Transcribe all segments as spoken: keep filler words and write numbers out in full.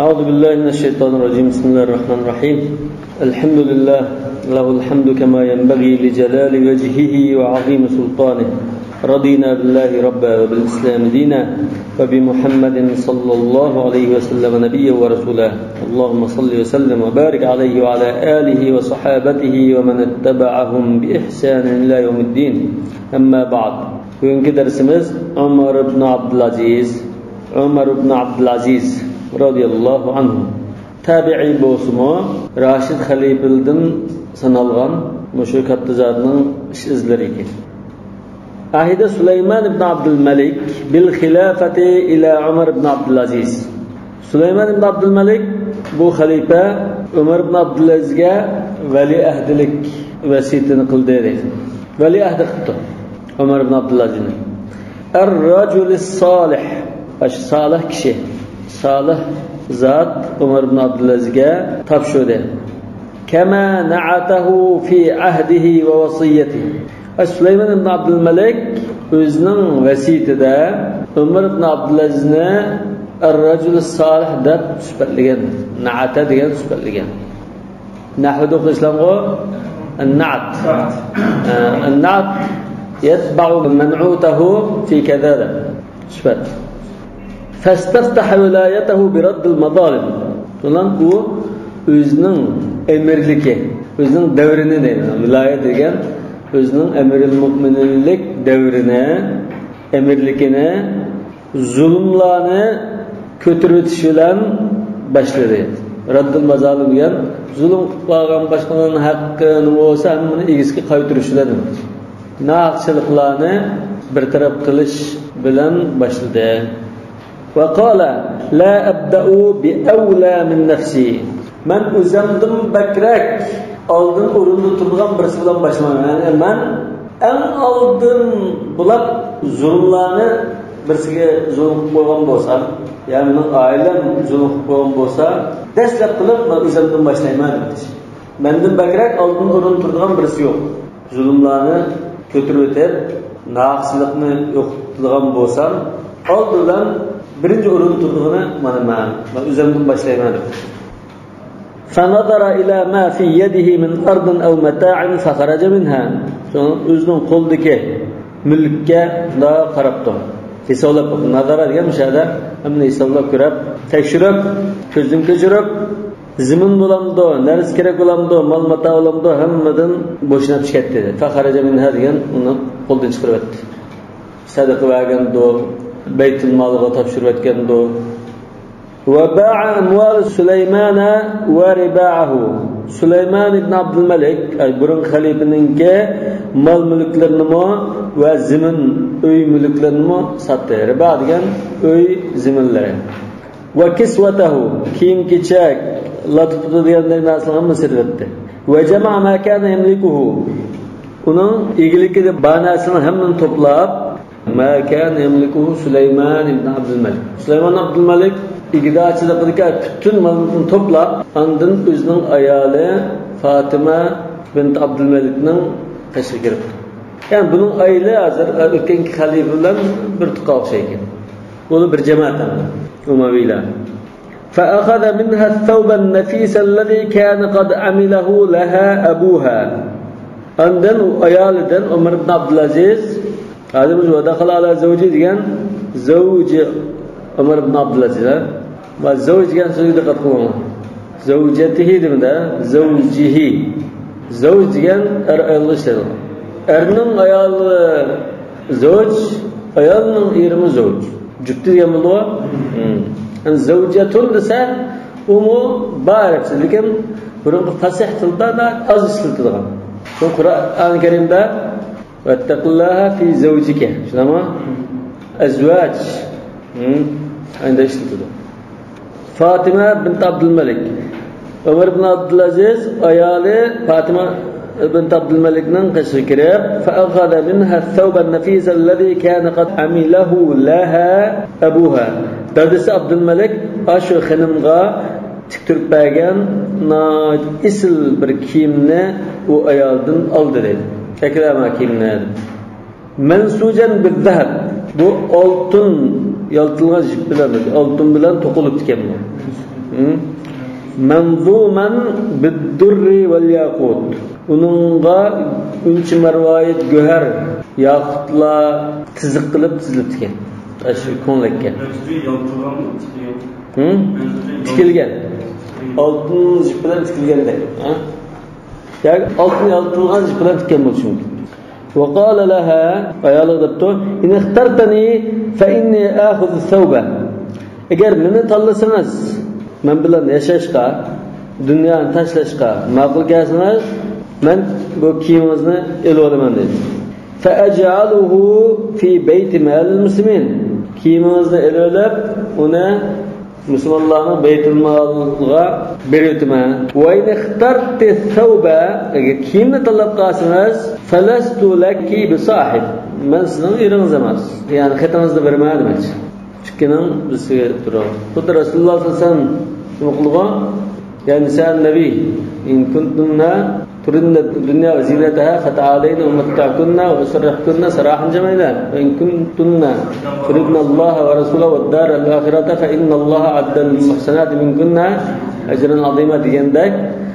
أعوذ بالله من الشيطان الرجيم. بسم الله الرحمن الرحيم. الحمد لله، له الحمد كما ينبغي لجلال وجهه وعظيم سلطانه. رضينا بالله ربا وبالإسلام دينا وبمحمد صلى الله عليه وسلم نبيا ورسولا. اللهم صل وسلم وبارك عليه وعلى آله وصحابته ومن اتبعهم بإحسان إلى يوم الدين. أما بعد. بۈگۈنكى دەرسىمىز ئۆمەر ئىبن ئابدۇلئەزىز، ئۆمەر ئىبن ئابدۇلئەزىز رەزىياللاھۇ ئەنھۇ. تەبىئىي بولسىمۇ، راشىد خەلىپىلىدىن سانالغان مۇشۇ كاتتا زاتنىڭ ئىش ئىزلىرى ئىكەن. عهد سليمان بن عبد الملك بالخلافة إلى عمر بن عبد العزيز. سۇلايمان ئىبن ئابدۇلمەلىك بۇ خەلىپە ئۆمەر ئىبن ئابدۇلئەزىزگە ۋەلىئەھدىلىك ۋەسىيىتىنى قىلدى دەيدۇ. ۋەلىئەھدى قىپتۇ ئۆمەر ئىبن ئابدۇلئەزىزنى. الرجل الصالح، ئاشۇ سالىھ كىشى، سالىھ زات ئۆمەر ئىبن ئابدۇلئەزىزگە تاپشۇردى. كما نعته في عهده ووصيته. سۇلايمان ئىبن ئابدۇلمەلىك ئۆزىنىڭ ۋەسىيىتىدە ئۆمەر ئىبن ئابدۇلئەزىزنى الرجل الصالح دەپ سۈپەتلىگەن، نەئەتە دېگەن سۈپەتلىگەن. نەھۋدا ئوقۇيسىلەرغۇ؟ النعت. ئە، النعت يتبع منعوته في كذا دەپ سۈپەت. فاستفتح ولايته برد المظالم. بۇلان ئۇ ئۆزىنىڭ ئەمىرلىكى، ئۆزىنىڭ دەۋرىنى دەيمەن. ۋىلايەت دېگەن ئۆزىنىڭ ئەمىرۇل مۆمىنىنلىك دەۋرىنى، ئەمىرلىكىنى زۇلۇملارنى كۆتۈرۈۋېتىش بىلەن باشلىدى. رەددۇل مازالىم دېگەن زۇلۇم قىلىپ قالغان باشقىلارنىڭ ھەققىنى بولسا ھەممىنى ئىگىسىگە قايتۇرۇش بىلەن، ناھەقچىلىقلارنى بىر تەرەپ قىلىش بىلەن باشلىدى. وقال: لا أبدأ بأولى من نفسي. مەن ئۆزۈمدىن بەكرەك ئالدىن ئورۇندا تۇرىدىغان بىرسى بىلەن باشلىمايمەن. يەنى مەن ئەڭ ئالدىن بولۇپ زۇلۇملارنى بىرسىگە زۇلۇم قىلىپ قويغان بولسام، يا مېنىڭ ئائىلەم زۇلۇم قىلىپ قويغان بولسا، دەسلەپ قىلىپ مەن ئۆزۈمدىن باشلايمەن دېدى. مەندىن بەكرەك ئالدىن ئورۇندا تۇرىدىغان بىرسى يوق. زۇلۇملارنى كۆتۈرۈۋېتىپ، ناھەقچىلىقنى يوقىتىدىغان بولسام، ئالدى بىلەن بىرىنچى ئورۇندا تۇرىدىغىنى مانا مەن. مەن ئۆزۈمدىن باشلايمەن دېدى. فنظر إلى ما في يده من أرض أو متاع فخرج منها. شۇڭا ئۆزىنىڭ قولىدىكى مۈلۈككە مۇنداق قاراپتۇ. ھېسابلاپ، نازارە دېگەن مۇشۇ يەردە ھەممىنى ھېسابلاپ كۆرۈپ، تەكشۈرۈپ، كۆزدىن كەچۈرۈپ، زېمىن بولامدۇ، نەرسە كېرەك بولامدۇ، مال ماتا بولامدۇ، ھەممىدىن بوشىنىپ چىقاتتى. فخرج منها دېگەن ئۇنى قولدىن چىقىرىۋەتتى. سەدىقە بەرگەندۇ، بەيتۇلمالغا تاپشۇرۇۋەتكەندۇ. وباع أموال سليمان ورباعه. سۇلايمان ئىبن ئابدۇلمەلىك، ئەي، بۇرۇنقى خەلىپىنىڭكى مال-مۈلۈكلىرىنىمۇ ۋە زېمىن، ئۆي مۈلۈكلىرىنىمۇ ساتتى. رىبا دېگەن ئۆي زېمىنلىرى. وكسوته، كىيىم-كېچەك، لاتا-پۇتا دېگەندەك نەرسىلەرنى ھەممىسىنى سېتىۋەتتى. وجمع ما كان يملكه. ئۇنىڭ ئىگىلىكىدە بار نەرسىلەرنى ھەممىنى توپلاپ، ما كان يملكه سليمان بن عبد الملك. سۇلايمان ئابدۇلمەلىك ئىگىدارچىلىقىدىكى پۈتۈن مالنى توپلاپ، ئاندىن ئۆزىنىڭ ئايالى فاتىمە بىنت ئابدۇلمەلىكنىڭ قېشىغا كىرىپتۇ. يەنى بۇنىڭ ئائىلە ھازىر ئۆتكەنكى خەلىپە بىلەن بىر تۇغقان ئوخشايدىكەن. ئۇلار بىر جامائەت ئەمدى، ئۇمەۋىيلەر. فأخذ منها الثوب النفيس الذي كان قد عمله لها أبوها. ئاندىن ئۇ ئايالىدىن ئۆمەر ئىبن ئابدۇلئەزىز، ھازىر بىز ودخل على زوجي دېگەن زوجى ئۆمەر ئىبن ئابدۇلئەزىز، ھە؟ ۋە زوج دېگەن سۆزگە دىققەت قىلىڭلار. زوجته دېمىدى، زوجه. زوج دېگەن ئەر ئايالغا ئىشلىتىلىدۇ. ئەرنىڭ ئايالى زوج، ئايالنىڭ ئېرىمۇ زوج. جۈپتى دېگەن بولىدۇ. مم. يەنى زوجەتۇن دېسە، ئۇمۇ بار ئەپسىز، لېكىن بۇرۇنقى پەسىھ تىلدا ئاز ئىشلىتىلىدىغان. شۇ قۇرئان كەرىمدە ۋەتتەقىللاھە فى زەۋجىكە. شۇنداقمۇ؟ ئەزۋاج. ھىم. ئەندە ئىشلىتىدۇ. فاتىمە بىنت ئابدۇلمەلىك. ئۆمەر ئىبن ئابدۇلئەزىز ئايالى فاتىمە بىنت ئابدۇلمەلىكنىڭ قېشىغا كىرىپ، فەئەخەزە مىنھە سەۋبەن نەفىسەللەزى كانە قەد ئەمىلەھۇ لەھە ئەبۇھا. دادىسى ئابدۇلمەلىك ئاشۇ خېنىمغا تىكتۈرۈپ بەرگەن ناھايىتى ئېسىل بىر كىيىمنى ئۇ ئايالدىن ئالدى دەيدۇ. ئەكرەمە كىيىمنى دەپ. مەنسۇجەن بىززەھەب. بۇ ئالتۇن يالتىلغان يىپ بىلەن، ئالتۇن بىلەن توقۇلۇپتىكەن بۇ. ھە؟ مەنزۇمەن بىددۇررى ۋەل ياقۇت. ئۇنىڭغا ئۈنچە مەرۋايىت، گۆھەر، ياقۇتلار تىزىق قىلىپ تىزىلىپتىكەن. ئاشۇ كۆڭلەككە. مەنزۇمى يالتىرىغانمۇ؟ ھە؟ تىكىلگەن. ئالتۇن يىپ بىلەن تىكىلگەندەك. ھە؟ ياكى ئالتۇن يالتىرىلغان يىپ بىلەن تىككەن بولۇشى مۇمكىن. وقال لها، ئايالىغا دەپتۇ، إن اخترتني فإني آخذ الثوب. ئەگەر مېنى تاللىسىڭىز، مەن بىلەن ياشاشقا، دۇنيانى تاشلاشقا ماقۇل كەلسىڭىز، مەن بۇ كىيىمىڭىزنى ئېلىۋالىمەن، دېدى. فأجعله في بيت مال المسلمين. كىيىمىڭىزنى ئېلىۋېلىپ، ئۇنى مۇسۇلمانلارنىڭ بەيتۇلمالىغا بېرىۋېتىمەن. وإن اخترت الثوب، ئەگەر كىيىمنى تاللاپ قالسىڭىز، فلست لك بصاحب، مەن سىزنىڭ ئېرىڭىز ئەمەس. يەنى خېتىڭىزنى بېرىمەن دېمەكچى. ئىككىنىڭ بىرسىگە تۇرۇڭ. خۇددى رەسۇلۇللا سەللەللاھۇ ئەلەيھى ۋەسەللەم نېمە قىلغان؟ يا نساء النبي، إن كنتن تردن الدنيا وزينتها فتعالين أمتعكن وأسرحكن سراحا جميلا، وإن كنتن تردن الله ورسوله والدار الآخرة فإن الله أعد للمحسنات منكن أجرا عظيما دېگەندەك،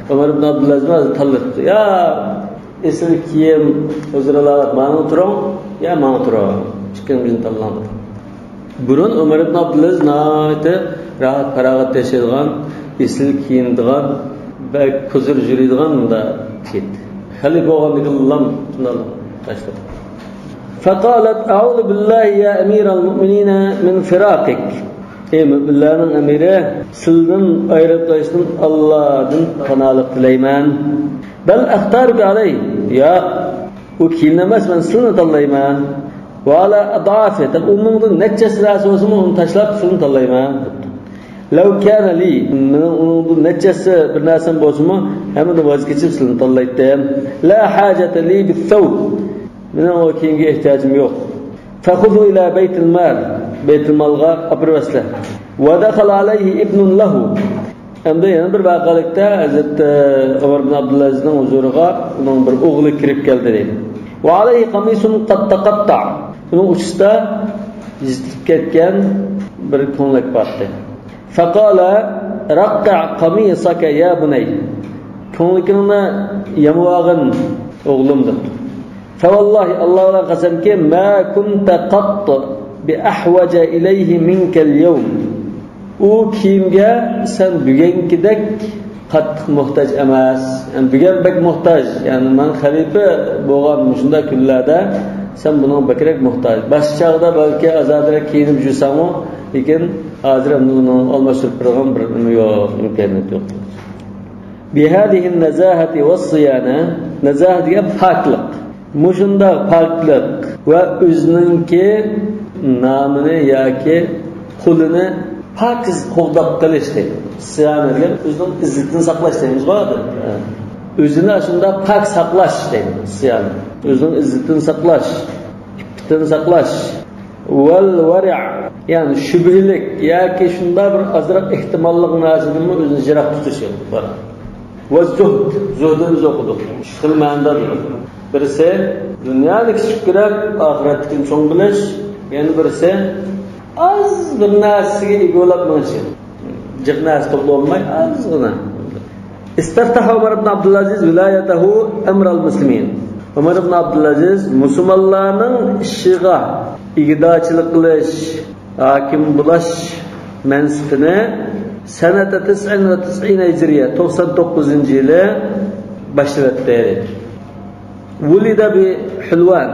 ئۆمەر ئىبن ئابدۇلئەزىز تاللىدى. يا ئېسىل كىيىم، ھۇزۇرلار، ماڭا تۇرۇڭ، يا ماڭا تۇرۇڭ. ئىككىڭ بىرنى تاللاڭ. بۇرۇن ئۆمەر ئىبن ئابدۇلئەزىز ناھايىتى راھەت، پاراغەت ياشايدىغان، ئېسىل كىيىنىدىغان، بەك ھۇزۇر يۈرىدىغان مۇنداق كىشى ئىدى. خەلىپە بولغاندىكىنلا شۇنداق تاشلىدى. فقالت: أعوذ بالله يا أمير المؤمنين من فراقك. ئەي مۆمىنلەرنىڭ ئەمىرى، سىلىدىن ئايرىلىپ قېلىشتىن ئاللادىن پاناھلىق تىلەيمەن. بل أختارك عليه. ياق، ئۇ كىيىمنى ئەمەس، مەن سىلىنى تاللايمەن. وعلى أضعافه، ئۇنىڭدىن نەچچە ھەسسە بولسىمۇ، ئۇنى تاشلاپ سىلىنى تاللايمەن. لو كان لي، مېنىڭ ئۇنىڭدىن نەچچە ھەسسە بىر نەرسەم بولسىمۇ، ھەممىدىن ۋاز كېچىپ سىلىنى تاللايتتىم. لا حاجة لي بالثوب، مېنىڭ ئۇ كىيىمگە ئېھتىياجىم يوق. فخذه إلى بيت المال، بەيتۇلمالغا ئاپىرىۋەرسىلە. ودخل عليه ابن له. ئەمدى يەنە بىر ۋەقەلىكتە ھەزرىتى ئۆمەر بىن ئابدۇلئەزىزنىڭ ھۇزۇرىغا ئۇنىڭ بىر ئوغلى كىرىپ كەلدى دەيدۇ. وعليه قميص قد تقطع. ئۇنىڭ ئۇچىسىدا يىرتىلىپ كەتكەن بىر كۆڭلەك بار ئىدى. فقال: رقع قميصك يا بني. كۆڭلىكىڭنى يامىۋالغىن، ئوغلۇم، دەپتۇ. فوالله، ئاللا بىلەن قەسەمكى، ما كنت قط بأحوج إليه منك اليوم. ئۇ كىيىمگە سەن بۈگۈنكىدەك قاتتىق موھتاج ئەمەس. يەنى بۈگۈن بەك موھتاج. يەنى مەن خەلىپە بولغان مۇشۇنداق كۈنلەردە سەن بۇنىڭغا بەكرەك موھتاج. باشقا چاغدا بەلكى ئازادىراق كىيىنىپ يۈرسەڭمۇ، لېكىن ھازىر ئەمدى ئۇنى ئالماشتۇرۇپ بېرىدىغان بىر نېمە يوق، ئىمكانىيەت يوق. بهذه النزاهة والصيانة، نەزاھە دېگەن پاكلىق. مۇشۇنداق پاكلىق ۋە ئۆزىنىڭكى نامىنى ياكى قولىنى پاكىز قوغداپ قېلىش دەيدۇ. سىيانە دېگەن ئۆزىنىڭ ئىززىتىنى ساقلاش دەيمىزغۇ ھازىر. ئۆزىنى شۇنداق پاك ساقلاش دەيدۇ سىيانە. ئۆزىنىڭ ئىززىتىنى ساقلاش، ئىپپىتىنى ساقلاش. ۋەل ۋەرە، يەنى شۈبھىلىك ياكى شۇنداق بىر ئازراق ئېھتىماللىق نەرسىدىنمۇ ئۆزىنى يىراق تۇتۇش. ۋە زۇھد، زۇھدنى بىز ئوقۇدۇق. ئىككى خىل مەنىدە بولىدۇ. بىرسى دۇنيانى كىچىك كۆرۈپ، ئاخىرەتتىكىنى چوڭ بىلىش، يەنە بىرسى ئاز بىر نەرسىگە ئىگە بولاپ مېڭىشى. جىق نەرسە توپلىۋالماي، ئازغىنا. استفتح عمر بن عبد العزيز ولايته أمر المسلمين. ئۆمەر ئىبن ئابدۇلئەزىز مۇسۇلمانلارنىڭ ئىشىغا ئىگىدارچىلىق قىلىش، ھاكىم بولاش مەنسىپىنى سنة تسع وتسعين هجرية، توقسان توققۇزىنچى يىلى باشلىۋەتتى. ولد بحلوان،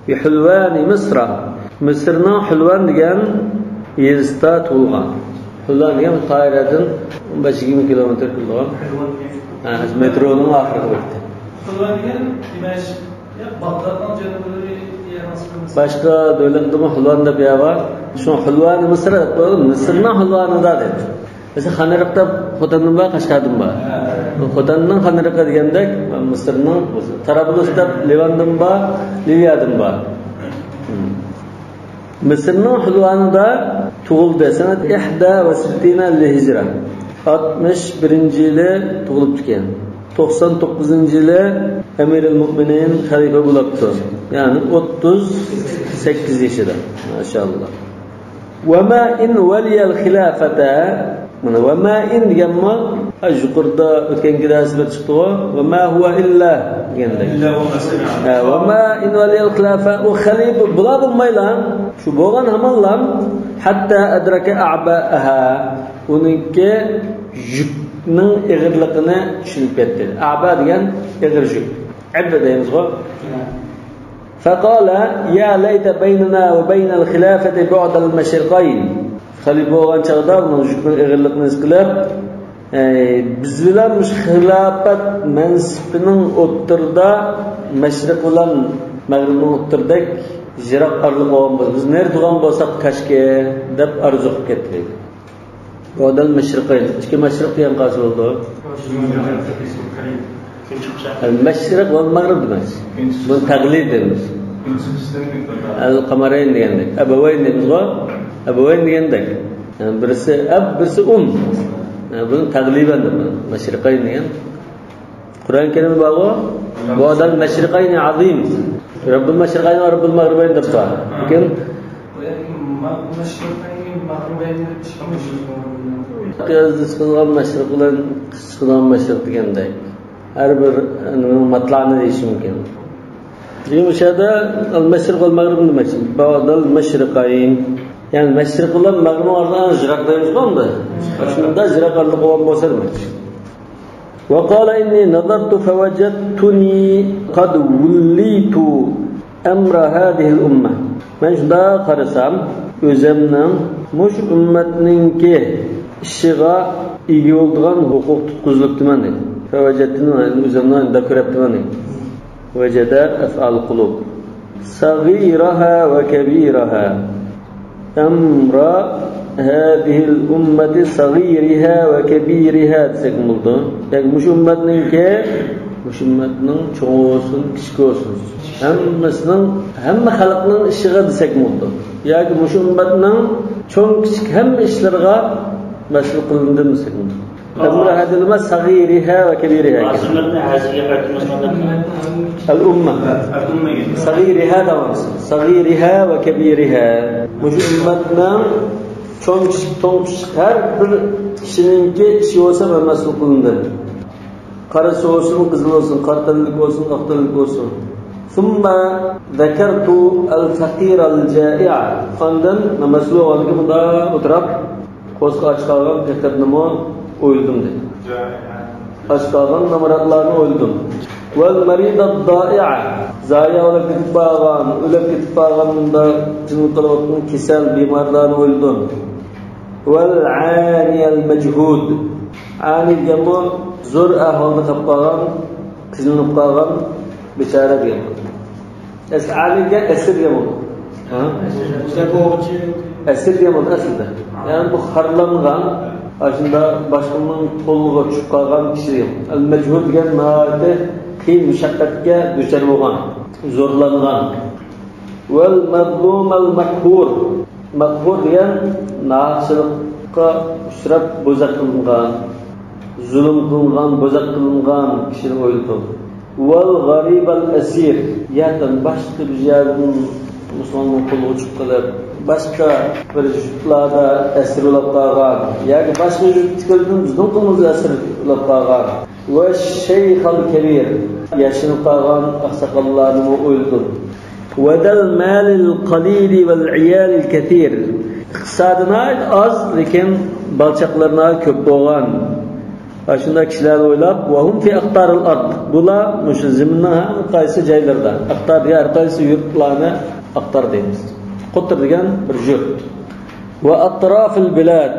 بحلوان مصر. مىسىرنىڭ حلوان دېگەن يېزىسىدا تۇغۇلغان. حلوان دېگەن قاھىرەدىن ئون بەش يىگىرمە كىلومېتىر كېلىدىغان. ھە، مېترونىڭ ئاخىرقى بېكىتى. باشقا دۆلەتتىمۇ حلوان دەپ يەر بار. شۇڭا حلوان مىسىر دەپ قويۇلۇپ، مىسىرنىڭ حلوانىدا دەيدۇ. مىسىر خانئېرىق دەپ خوتەندىن بار، قەشقەردىن بار. خوتەننىڭ خانئېرىقى دېگەندەك، مىسىرنىڭ، تارابلۇس دەپ لىۋاندىن بار، لىۋىيەدىن بار. مىسىرنىڭ حلوانىدا تۇغۇلدى. سەنەت ئىھدا ۋە سىتتىنە لىل ھىجرا. ئاتمىش بىرىنچى يىلى تۇغۇلۇپتىكەن. توقسان توققۇزىنچى يىلى ئەمىرۇل مۇئمىنىن خەلىپە بولاپتۇ. يەنى ئوتتۇز سەككىز يېشىدا. ماشائاللا. وما إن ولي الخلافة، مانا، ۋەمائىن دېگەنمۇ، ھە، يۇقىرىدا ئۆتكەن گېدەسىدە چىقتىغۇ، ۋەما ھۇۋە ئىللا دېگەندەك. ئىللا ۋەما سەمىئە. ھە، ۋەمائىن ۋەلىيەل خىلاف، ئۇ خەلىپە، بۇلار بولمايلا، شۇ بولغان ھامانلا، ھەتتا ئەدرەكە ئەبائەھا، ئۇنىڭكى يۈكنىڭ ئېغىرلىقىنى چۈشىنىپ كەتتى. ئەبا دېگەن ئېغىر يۈك. ئەبە دەيمىزغۇ؟ فقال يا ليت بيننا وبين الخلافة بعد المشرقين. خەلىپە بولغان چاغدا ئۇنىڭ يۈكىنىڭ ئېغىرلىقىنى ھېس قىلىپ، ئەي، بىز بىلەن مۇشۇ خىلاپەت مەنسىپىنىڭ ئوتتۇرىدا، مەشرىق بىلەن مەغرىبنىڭ ئوتتۇرىدەك يىراق ئارىلىق بولغان بولسا، بىز نەدە تۇرغان بولساق كاشكى، دەپ ئارزۇ قىلىپ كەتتى. بۇ دەل مەشرىقەين. ئىككى مەشرىق دېگەن قايسى بولىدۇ؟ مەشرىق ۋە مەغرىب دېمەكچى. بۇنى تەغلىب دەيمىز. ئەل قەمەرەين دېگەندەك. ئەبەۋەين دەيمىزغۇ؟ ئەبەۋەين دېگەندەك. يەنى بىرسى ئەب، بىرسى ئۇم. يەنى بۇنى تەغلىبەن دەيمىز. مەشرىقەين دېگەن. قۇرئان كەرىمدە بارغۇ، بۇ دەل مەشرىقەينى ئەزىم. رەببۇل مەشرىقەينى ۋە رەببۇل مەغرىبەين دەپ بار. لېكىن قىياسدا چىقىدىغان مەشرىق بىلەن قىز چىقىدىغان مەشرىق دېگەندەك. ھەر بىر نېمىنىڭ ماتلانى دېيىشى مۇمكىن. دېگەن ئۇ يەردە ئەل مەشرىق ۋەل مەغرىب دېمەكچى. بۇ دەل مەشرىقەين. يەنى مەشرىق بىلەن مەغرىبنىڭ ئارىسىدا يىراق دەيمىزغۇ ئەمدى. شۇنداق يىراق ئارىلىق بولغان بولسا دېمەكچى. وقال إني نظرت فوجدتني قد وليت أمر هذه الأمة. مەن شۇنداق قارىسام، ئۆزۈمنىڭ مۇشۇ ئۈممەتنىڭكى ئىشىغا ئىگە بولىدىغان ھوقۇق تۇتقۇزۇلۇپتىمەن دېدى. فوجدتنى، ئۆزۈمنى ئەمدى كۆرۈپتىمەن دېدى. وجد أفعال قلوب. صغيرها وكبيرها. أمر هذه الأمة صغيرها وكبيرها دېسەك بولىدۇ. ياكى مۇشۇ ئۈممەتنىڭكى، مۇشۇ ئۈممەتنىڭ چوڭى بولسۇن، كىچىكى بولسۇن، ھەممىسىنىڭ، ھەممە خەلقنىڭ ئىشىغا دېسەك بولىدۇ. ياكى مۇشۇ ئۈممەتنىڭ چوڭ، كىچىك ھەممە ئىشلىرىغا مەسئۇل قىلىندىم دېسەك بولىدۇ. ئەمرى ھەدىلىمە سەغىرىھە ۋە كەبىرىھە ئىكەن. ھازىر مەن ھەزىلگە قايتىمىز قانداق؟ ئەل ئۇممە. ئەل ئۇممە ئىكەن. سەغىرىھە دەۋامسىز. سەغىرىھە ۋە كەبىرىھە. مۇشۇ ئۈممەتنىڭ چوڭ كىچىك، چوڭ كىچىك ھەر بىر كىشىنىڭكى ئىشى بولسا مەن مەسئۇل قىلىندىم. قارىسى بولسۇن، قىزىل بولسۇن، قارا تەنلىك بولسۇن، ئاق تەنلىك بولسۇن. ثم ذكرت الفقير الجائع. ئاندىن مەن مەسئۇل بولغاندىن كېيىن مۇنداق ئولتۇرۇپ، قورسىقى ئاچ قالغان پېقىرنىمۇ ئويلىدىم دېدى. ئاچ قالغان نامراتلارنى ئويلىدىم. والمريض الضائع، زايا بولۇپ كېتىپ قالغان، ئۆلۈپ كېتىپ قالغان، مۇنداق جىنىڭ قىلىۋاتقان كېسەل بىمارلارنى ئويلىدىم. والعاني المجهود. ئانى دېگەن بۇ زور ئەھۋالدا قېلىپ قالغان، قىينىلىپ قالغان بىچارە دېگەن. ئەسلى ئانى دېگەن ئەسىر دېگەن بولىدۇ. ھە؟ ئەسىر دېگەن بولىدۇ ئەسلىدە. يەنى بۇ خارلانغان، ئاشۇنداق باشقىنىڭ قولىغا چۈشۈپ قالغان كىشى دېگەن. ئەل مەجھۇل دېگەن ناھايىتى قىيىن مۇشەققەتكە دۇچار بولغان، زورلانغان. ۋەل مەزلۇم ئەل مەقھۇر. مەقھۇر دېگەن ناھەقچىلىققا ئۇچراپ بوزەك قىلىنغان، زۇلۇم قىلىنغان، بوزەك قىلىنغان كىشىنى ئويلىدىم. ۋەل غەرىب ئەل ئەسىر، يەردىن باشقا بىر يەردىن مۇسۇلماننىڭ قولىغا چۈشۈپ قېلىپ، باشقا بىر يۇرتلاردا ئەسىر بولۇپ قالغان ياكى باشقا يۇرتتىكىلەردىن بىزنىڭ قولىمىزدا ئەسىر بولۇپ قالغان. ۋە شەيخەل كەبىر، ياشىنىپ قالغان ئاقساقاللارنىمۇ ئويلىدىم. ۋەدەل مالىل قەلىلى ۋەل ئىيالىل كەسىر. ئىقتىسادى ناھايىتى ئاز، لېكىن بالا-چاقىلىرى ناھايىتى كۆپ بولغان. ئاشۇنداق كىشىلەرنى ئويلاپ، ۋەھۇم فى ئەقتارىل ئارد. بۇلار مۇشۇ زېمىننىڭ ھەر قايسى جايلىرىدا، ئەقتار دېگەن ھەر قايسى يۇرتلارنى ئەقتار دەيمىز. قوتۇر دېگەن بىر يۇرت. ۋە ئەترافىل بىلاد،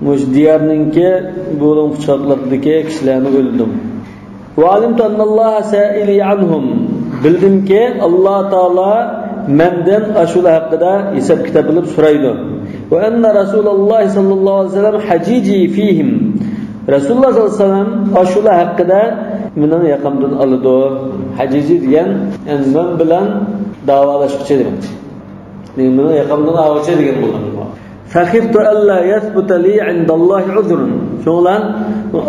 مۇشۇ دىيارنىڭكى بۇلۇڭ-پۇچقاقلىرىدىكى كىشىلەرنى ئويلىدىم. ۋە ئەلىمتۇ ئەننەللاھە سائىلى ئەنھۇم، بىلدىمكى، ئاللا تائالا مەندىن ئاشۇلار ھەققىدە ھېساب-كىتاب ئېلىپ سورايدۇ. ۋە ئەننە رەسۇلەللاھى سەللەللاھۇ ئەلەيھى ۋەسەللەم ھەجىجى فىھىم، رەسۇلۇللاھ سەللەللاھۇ ئەلەيھى ۋەسەللەم ئاشۇلار ھەققىدە مېنىڭ ياقامدىن ئالىدۇ. ھەجىجى دېگەن، يەنى مەن بىلەن داۋالاشقۇچى دېمەكچى. مېنىڭ ياقامدىن ئالغۇچى دېگەن بولغان. فخفت ألا يثبت لي عند الله عذر. شۇڭا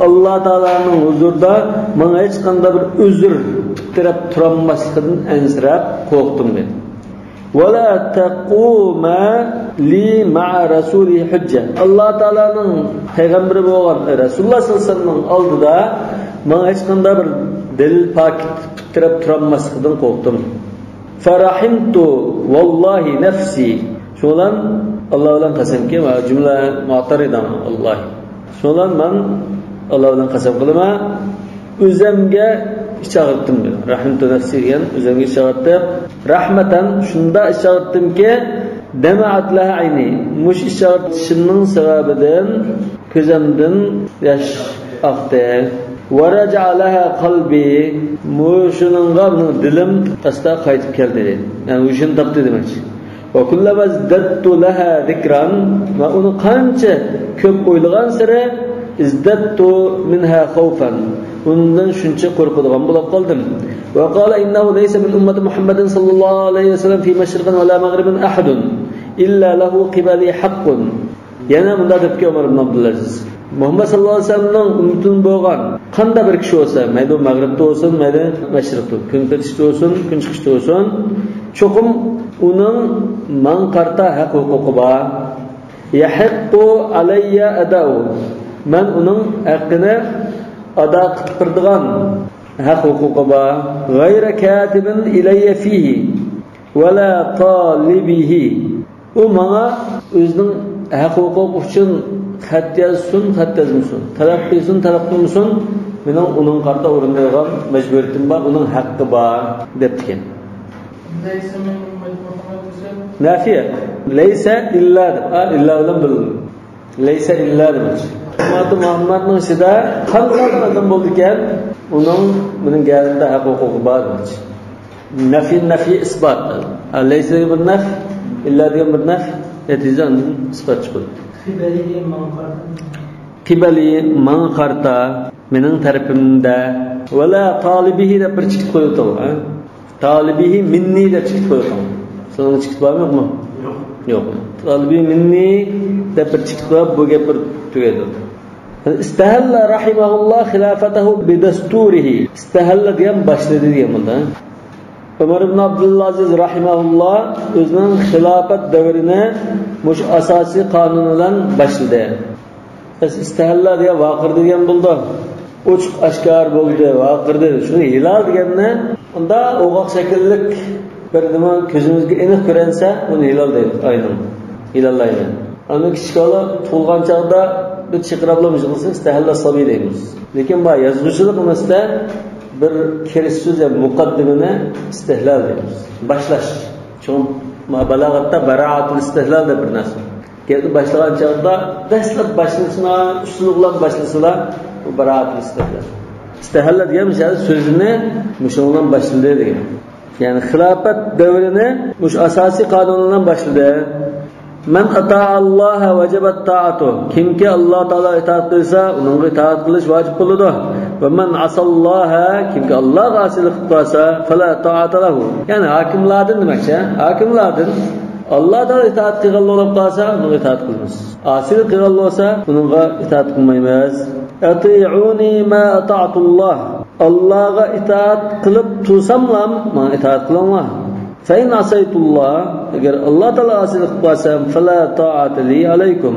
ئاللا تائالانىڭ ھۇزۇرىدا ماڭا ھېچقانداق بىر ئۆزۈر پۈتتۈرۈپ تۇرالماسلىقىدىن ئەنسىرەپ قورقتۇم دېدى. ولا تقوم لي مع رسوله حجة. ئاللا تائالانىڭ پەيغەمبىرى بولغان رەسۇلۇللا سەللەللاھۇ ئەلەيھى ۋەسەللەمنىڭ ئالدىدا ماڭا ھېچقانداق بىر دەلىل پاكىت پۇت تىرەپ تۇرالماسلىقىدىن قورقتۇم. فرحمت والله نفسي. شۇنىڭ بىلەن ئاللا بىلەن قەسەمكى، ۋە جۈملە مۇئەتتەرىدە ئاللا. شۇنىڭ بىلەن مەن ئاللا بىلەن قەسەم قىلىمەن، ئۆزۈمگە ئىچ ئاغرىتتىم دېدى. رەھىمتۇ نەفسى دېگەن ئۆزۈمگە ئىچ ئاغرىتتىم. رەھمەتەن، شۇنداق ئىچ ئاغرىتتىمكى، دەمەئەت لەھا ئەينى، مۇشۇ ئىچ ئاغرىتىشىمنىڭ سەۋەبىدىن كۆزۈمدىن ياش ئاقتى. ۋە رەجەئە لەھا قەلبى، مۇشۇنىڭغا مېنىڭ دىلىم ئاستا قايتىپ كەلدى دېدى. يەنى ھوشىنى تاپتى دېمەكچى. ۋە كۇللەمە ئىزدەتتۇ لەھا زىكران، ۋە ئۇنى قانچە كۆپ ئويلىغانسېرى، ئىزدەتتۇ مىنھا خەۋفەن، ئۇنىڭدىن شۇنچە قورقىدىغان بولۇپ قالدىم. ۋە قالە ئىننەھۇ لەيسە مىن ئۇممەتى مۇھەممەدىن سەللەللاھۇ ئەلەيھى ۋەسەللەم فى مەشرىقىن ۋە لا مەغرىبىن ئەھەدۇن ئىللا لەھۇ قىبەلى ھەققۇن. يەنە مۇنداق دەپتىكەن ئۆمەر ئىبن ئابدۇلئەزىز، مۇھەممەد سەللەللاھۇ ئەلەيھى ۋەسەللەمنىڭ ئۈممىتىدىن بولغان قانداق بىر كىشى بولسا، مەيلى مەغرىبتە بولسۇن، مەيلى مەشرىقتە، كۈن پېتىشتا بولسۇن، كۈن چىقىشتا بولسۇن، چوقۇم ئۇنىڭ ماڭا قارىتا ھەق ھوقۇقى بار. يەھىققۇ ئەلەييە ئەداؤۇ، مەن ئۇنىڭ ھەققىنى ئادا قىلىپ بېرىدىغان ھەق ھوقۇقى بار. غەيرە كاتىبىن ئىلەييە فىھى ۋەلا تالىبىھى. ئۇ ماڭا ئۆزىنىڭ ھەق ھوقۇقى ئۈچۈن خەت يازسۇن، خەت يازمىسۇن، تەلەپ قىلسۇن، تەلەپ قىلمىسۇن، مېنىڭ ئۇنىڭغا قارىتا ئورۇندايدىغان مەجبۇرىيىتىم بار، ئۇنىڭ ھەققى بار، دەپتىكەن. لەيسە مىن ئۇممەتى مۇھەممەد دېسە؟ نەفىيە. لەيسە ئىللا دەپ، ھە، ئىللا بىلەن بىلدىم. لەيسە ئىللا دېمەكچى. ئۈممەتى مۇھەممەدنىڭ ئىچىدە قانداق ئادەم بولىدىكەن، ئۇنىڭ مېنىڭ گەردىمدە ھەق ھوقۇقى بار دېمەكچى. نەفى، نەفى ئىسبات. ھە، لەيسە دېگەن بىر نەف، ئىللا دېگەن بىر نەف، نەتىجىدە ئاندىن ئىسبات چىقىدۇ. قىبەلى ماڭا قارىتا. قىبەلى ماڭا قارىتا، مېنىڭ تەرىپىمدە. ۋەلا تالىبىھى دەپ بىر چېكىت قويۇۋېتىڭ، ھە؟ تالىبىھى مىننى دەپ چېكىت قويۇۋېتىڭ. سىلەرنىڭ چېكىت بارمۇ يوقمۇ؟ يوق. يوق. تالىبىھى مىننى دەپ بىر چېكىت قويۇپ، بۇ گەپ بىر تۈگەيدۇ. ئىستەھەللە رەھىمەھۇللا خىلاپەتەھۇ بىدەستۇرىھى. ئىستەھەللە دېگەن باشلىدى دېگەن بۇندا. ئۆمەر ئىبن ئابدۇلئەزىز رەھىمەھۇللا ئۆزىنىڭ خىلاپەت دەۋرىنى مۇشۇ ئاساسىي قانۇن بىلەن باشلىدى. بەس، ئىستەھەللا دېگەن ۋارقىرىدى دېگەن بولىدۇ. ئوچۇق ئاشكارا بولدى، ۋارقىرىدى. شۇنى ھىلال دېگەننى، ئۇندا ئوغاق شەكىللىك بىر نېمە كۆزىمىزگە ئېنىق كۆرۈنسە، ئۇنى ھىلال دەيمىز، ئاينىڭ. ھىلال ئاينى. ئاندىن كىچىك بالا تۇغۇلغان چاغدا بىر چىرقىراپلا مۇشۇ قىلسا، ئىستەھەللا سابىي دەيمىز. لېكىن بۇ يازغۇچىلىق ئەمەستە بىر كىرىش سۆز، يەنى مۇقەددىمىنى ئىستىھلال دەيمىز. باشلاش. چوڭ بالاغەتتە بارائەتۇل ئىستىھلال دەپ بىر نەرسە. گەپنى باشلىغان چاغدا دەسلەپ باشلىسىلا، ئۇسۇلى بىلەن باشلىسىلا، بۇ باراءەتۇل ئىستىھلال. ئىستىھلال دېگەن مىسال سۆزىنى مۇشۇنىڭ بىلەن باشلىدى دېگەن. يەنى خىلاپەت دەۋرىنى مۇشۇ ئاساسىي قانۇن بىلەن باشلىدى. مەن ئاتائەللاھە ۋەجەبەت تائەتۇ. كىمكى ئاللا تائالاغا ئىتائەت قىلسا، ئۇنىڭغا ئىتائەت قىلىش ۋاجىپ بولىدۇ. ۋە مەن ئاساللاھە، كىمكى ئاللاغا ئاسىيلىق قىلىپ قالسا، فەلا تائەتە لەھۇ. يەنى ھاكىملاردىن دېمەكچى، ھە؟ ھاكىملاردىن ئاللا تائالاغا ئىتائەت قىلغانلا بولۇپ قالسا، ئۇنىڭغا ئىتائەت قىلىمىز. ئاسىيلىق قىلغانلا بولسا، ئۇنىڭغا ئىتائەت قىلمايمىز. ئەتىئۇنى ما ئاتائتۇللاھ. ئاللاغا ئىتائەت قىلىپ تۇرساملام، ماڭا ئىتائەت قىلىڭلار. فەئىن ئاسەيتۇللاھ، ئەگەر ئاللا تائالاغا ئاسىيلىق قىلىپ قالسام، فەلا تائەتە لى ئەلەيكۇم.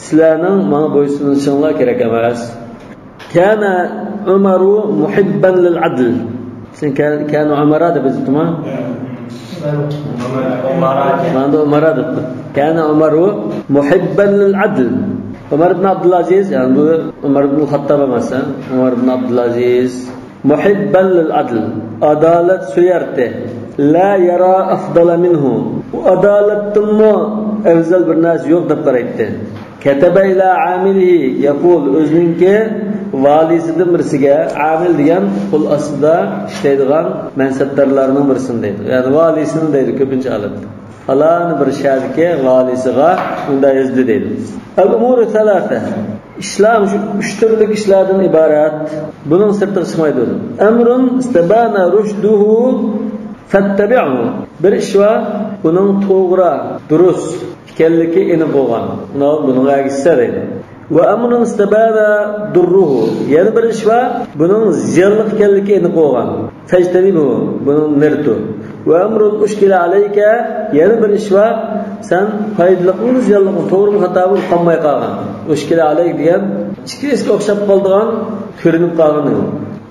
سىلەرنىڭ ماڭا بويسۇنۇشۇڭلار كېرەك ئەمەس. كان عمر محبا للعدل. سەن كان، كان عمر دەپ يېزىپتىما؟ مانا ئۇمارا دەپتۇ. كان عمر محبا للعدل. ئۆمەر ئىبن ئابدۇلئەزىز، يەنى بۇ ئۆمەر ئىبن خەتتاب ئەمەس، ھە؟ ئۆمەر ئىبن ئابدۇلئەزىز. محبا للعدل. ئادالەت سۆيەرتى. لا يرى أفضل منه. ئۇ ئادالەتتىنمۇ ئەۋزەل بىر نەرسە يوق دەپ قارايتتى. كەتەبە ئىلە ئامىلىھى يەقۇل، ئۆزىنىڭكى ۋالىسىدىن بىرسىگە، ئامىل دېگەن قول ئاستىدا ئىشلەيدىغان مەنسەپدارلارنىڭ بىرسىنى دەيدۇ. يەنى ۋالىسىنى دەيدۇ كۆپىنچە ھالەتتە. پالان بىر شەھەردىكى ۋالىسىغا مۇنداق يازدى دەيدۇ. ئەل ئۇمۇرۇ سەلاسە. ئىشلار شۇ ئۈچ تۈرلۈك ئىشلاردىن ئىبارەت. بۇنىڭ سىرتىغا چىقمايدۇ. ئەمرۇن ئىستەبانە رۇشدۇھۇ فەتتەبىئۇ. بىر ئىش بار، بۇنىڭ توغرا، دۇرۇس ئىكەنلىكى ئېنىق بولغان. ئۇنى بۇنىڭغا ئەگىشسە دەيدۇ. ۋە ئەمرۇن ئىستەبانە دۇررۇھۇ. يەنە بىر ئىش بار، بۇنىڭ زىيانلىق ئىكەنلىكى ئېنىق بولغان. فەجتەنىبۇ، بۇنىڭ نېرى تۇر. وأمر أشكل عليك، يەنە بىر ئىش بار، سەن پايدىلىقمۇ زىيانلىقمۇ، توغرىمۇ خاتامۇ ئۇقالماي قالغان. أشكل عليك دېگەن ئىككىسى ئوخشاپ قالىدىغان كۆرۈنۈپ قالغان نېمە؟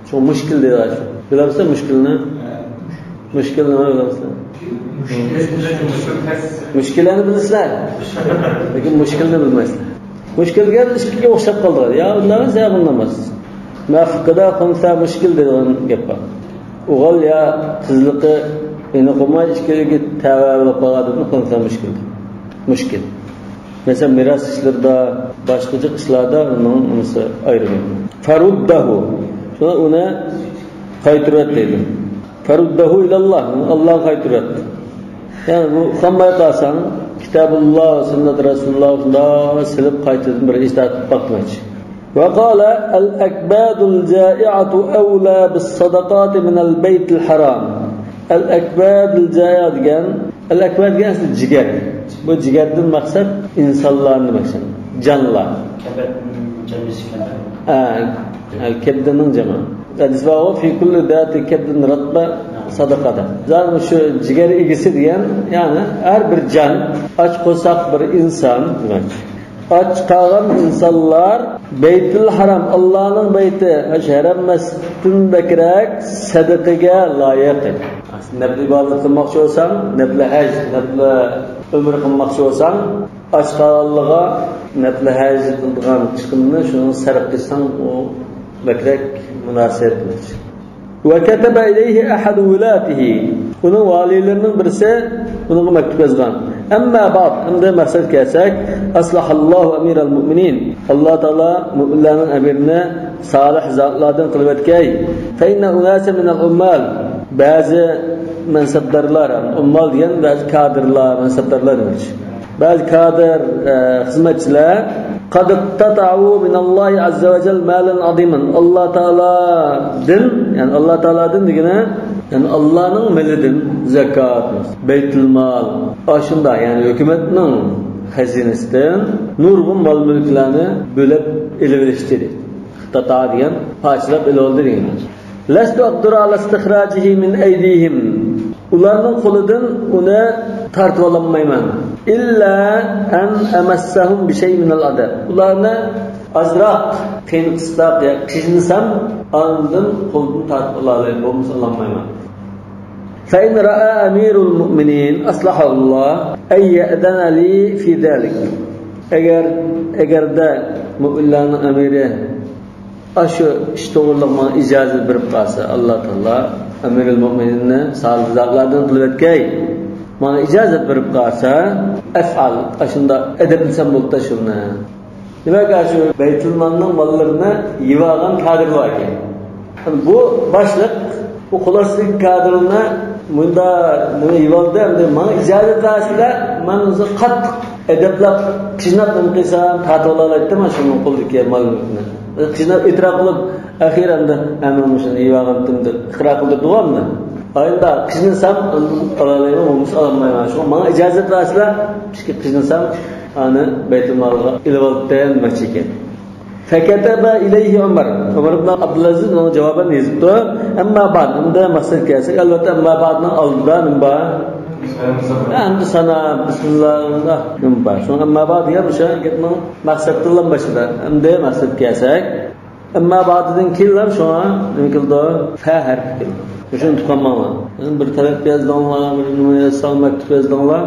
شۇ مۇشكىل دەيدىغان شۇ. بىلەمسىلەر مۇشكىلنى؟ مۇشكىل نېمە بىلەمسىلەر؟ مۇشكىلەنى بىلىسىلەر. لېكىن مۇشكىلنى بىلمەيسىلەر. مۇشكىل دېگەن ئىككىگە ئوخشاپ قالىدىغان. يا ئۇنداق يا بۇنداق. ما فقد خنثى مشكل دەيدىغان گەپ بار. ئوغۇل يا قىزلىقى ئېنىق بولماي، ئىككىگە تەۋە بولۇپ قالغان ئادەمنى خنثى مشكل. مۇشكىل. مەسىلەن، مىراس ئىشلىرىدا، باشقا جىق ئىشلاردا ئۇنىڭ نېمىسى ئايرىم. فرده. شۇڭا ئۇنى قايتۇرۇۋەت دەيدۇ. فرده إلى الله. ئاللاغا قايتۇرۇۋەت. يەنى بۇ ئۇقالماي قالساڭ، كىتابۇللا ۋە سۈننەت رەسۇلۇللا شۇنداق سېلىپ قايتىدىن بىر ئىجتىھاد قىلىپ باقماقچى. وقال الأكباد الجائعة أولى بالصدقات من البيت الحرام. الأكباد الجائعة دېگەن، الأكباد دېگەن ئەسلى جىگەر. بۇ جىگەردىن مەقسەت ئىنسانلارنى مەقسەت، جانلار. كەبەت، جان بېسىكلەر. ھە، كەبدىنىڭ جەمى. ھەدىس بار، في كل ذات كبد رطبة صدقة. زادى شۇ جىگەر ئىگىسى دېگەن، يەنى ھەر بىر جان، ئاچ قورساق بىر ئىنسان دېمەك. ئاچ قالغان ئىنسانلار بەيتۇل ھارام، ئاللانىڭ بەيتى، ئاشۇ ھەرەم مەسچىتتىن بەكرەك سەدىقىگە لايىق. نەپلى ئىبادەت قىلماقچى بولساڭ، نەپلى ھەج، نەپلى ئۆمرە قىلماقچى بولساڭ، ئاچ قالغانلىرىغا نەپلى ھەج قىلىدىغان چىقىمنى شۇنىڭغا سەرپ قىلساڭ، ئۇ بەكرەك مۇناسىۋەتلىك. وكتب إليه أحد ولاته. ئۇنىڭ ۋالىيلىرىنىڭ بىرسى ئۇنىڭغا مەكتۇپ يازغان. أما بعد، ئەمدى مەقسەتكە كەلسەك، أصلح الله أمير المؤمنين. ئاللا تائالا مۆمىنلەرنىڭ ئەمىرىنى سالىھ زاتلاردىن قىلىۋەتكەي. فإن أناسا من العمال. بەزى مەنسەپدارلار، ئۇممال دېگەن بەزى كادىرلار، مەنسەپدارلار دېمەكچى. بەزى كادىر، ئە، خىزمەتچىلەر، قد اقتطعوا من الله عز وجل مالا عظيما. ئاللا تائالادىن، يەنى ئاللا تائالادىن دېگىنى، يەنى ئاللانىڭ مېلىدىن زاكات، بەيتۇلمال، ئاشۇنداق، يەنى ھۆكۈمەتنىڭ خەزىنىسىدىن نۇرغۇن مال-مۈلۈكلەرنى بۆلۈپ ئېلىۋېلىشتى. اقتطع دېگەن پارچىلاپ ئېلىۋالدى دېگەن. لست أقدر على استخراجه من أيديهم. ئۇلارنىڭ قولىدىن ئۇنى تارتىۋالالمايمەن. إلا أن أمسهم بشيء من العذاب. ئۇلارنى ئازراق قىينىتساق يا قىينىسام، ئاندىن قولىدىن تارتىپ ئالالايمەن، بولمىسا ئالالمايمەن. فإن رأى أمير المؤمنين أصلحه الله أن يأذن لي في ذلك. ئەگەر، ئەگەردە مۆمىنلەرنىڭ ئەمىرى ئاشۇ ئىش توغرىلىق ماڭا ئىجازەت بېرىپ قالسا، ئاللا تائالا ئەمىرۇل مۆمىنىننى سالىھ زاتلاردىن قىلىۋەتكەي، ماڭا ئىجازەت بېرىپ قالسا، أفعل، ئاشۇنداق ئەدەپلىسەم بولىدۇ شۇنى. دېمەك، شۇ بەيتۇلمالنىڭ ماللىرىنى يېۋالغان كادىر بار ئىكەن. بۇ باشلىق، بۇ قول ئاستىدىكى كادىرنى مۇندا نېمە يېۋالدى، ئەمدى ماڭا ئىجازەت بەرسىلە، مەن ئۆزى قاتتىق ئەدەپلەپ، قىيناپ نېمە قىلسام، تارتىۋالالايتتىم شۇنىڭ قولىدىكى مال-مۈلكىنى. قىيناپ ئېتىراپ قىلىپ، ئەخىرەندە، ھە، مەن مۇشۇنى يېۋالغانتىم دەپ ئىقرار قىلدۇردىغۇ ئەمدى. ئايندا قىينىسام، ئالالايمەن، بولمىسا ئالالمايمەن. شۇڭا ماڭا ئىجازەت بەرسىلە، ئىككى قىينىسام، ئانى بەيتۇلمالغا ئېلىۋالدىم دېمەكچى ئىكەن. فكتب إليه عمر. ئۆمەر ئىبن ئابدۇلئەزىز ئۇنىڭغا جاۋابەن يېزىپتۇ. أما بعد، ئەمدى مەقسەتكە كەلسەك، ئەلۋەتتە، أما بعدنىڭ ئالدىدا نېمە بار؟ ھەمدۇ سانا، بىسمىللا، نېمە بار؟ شۇڭا أما بعد دېگەن مۇشۇ گەپنىڭ مەقسەتتىنلا باشلىدى. ئەمدى مەقسەتكە كەلسەك، أما بعددىن كېيىنلا شۇڭا نېمە كېلىدۇ؟ فە ھەرپى كېلىدۇ. مۇشۇنى ئۇنتۇپ قالماڭلار. بىر تەرەپ يازدىڭلار، بىر نېمە يازساڭ، مەكتۇپ يازدىڭلار.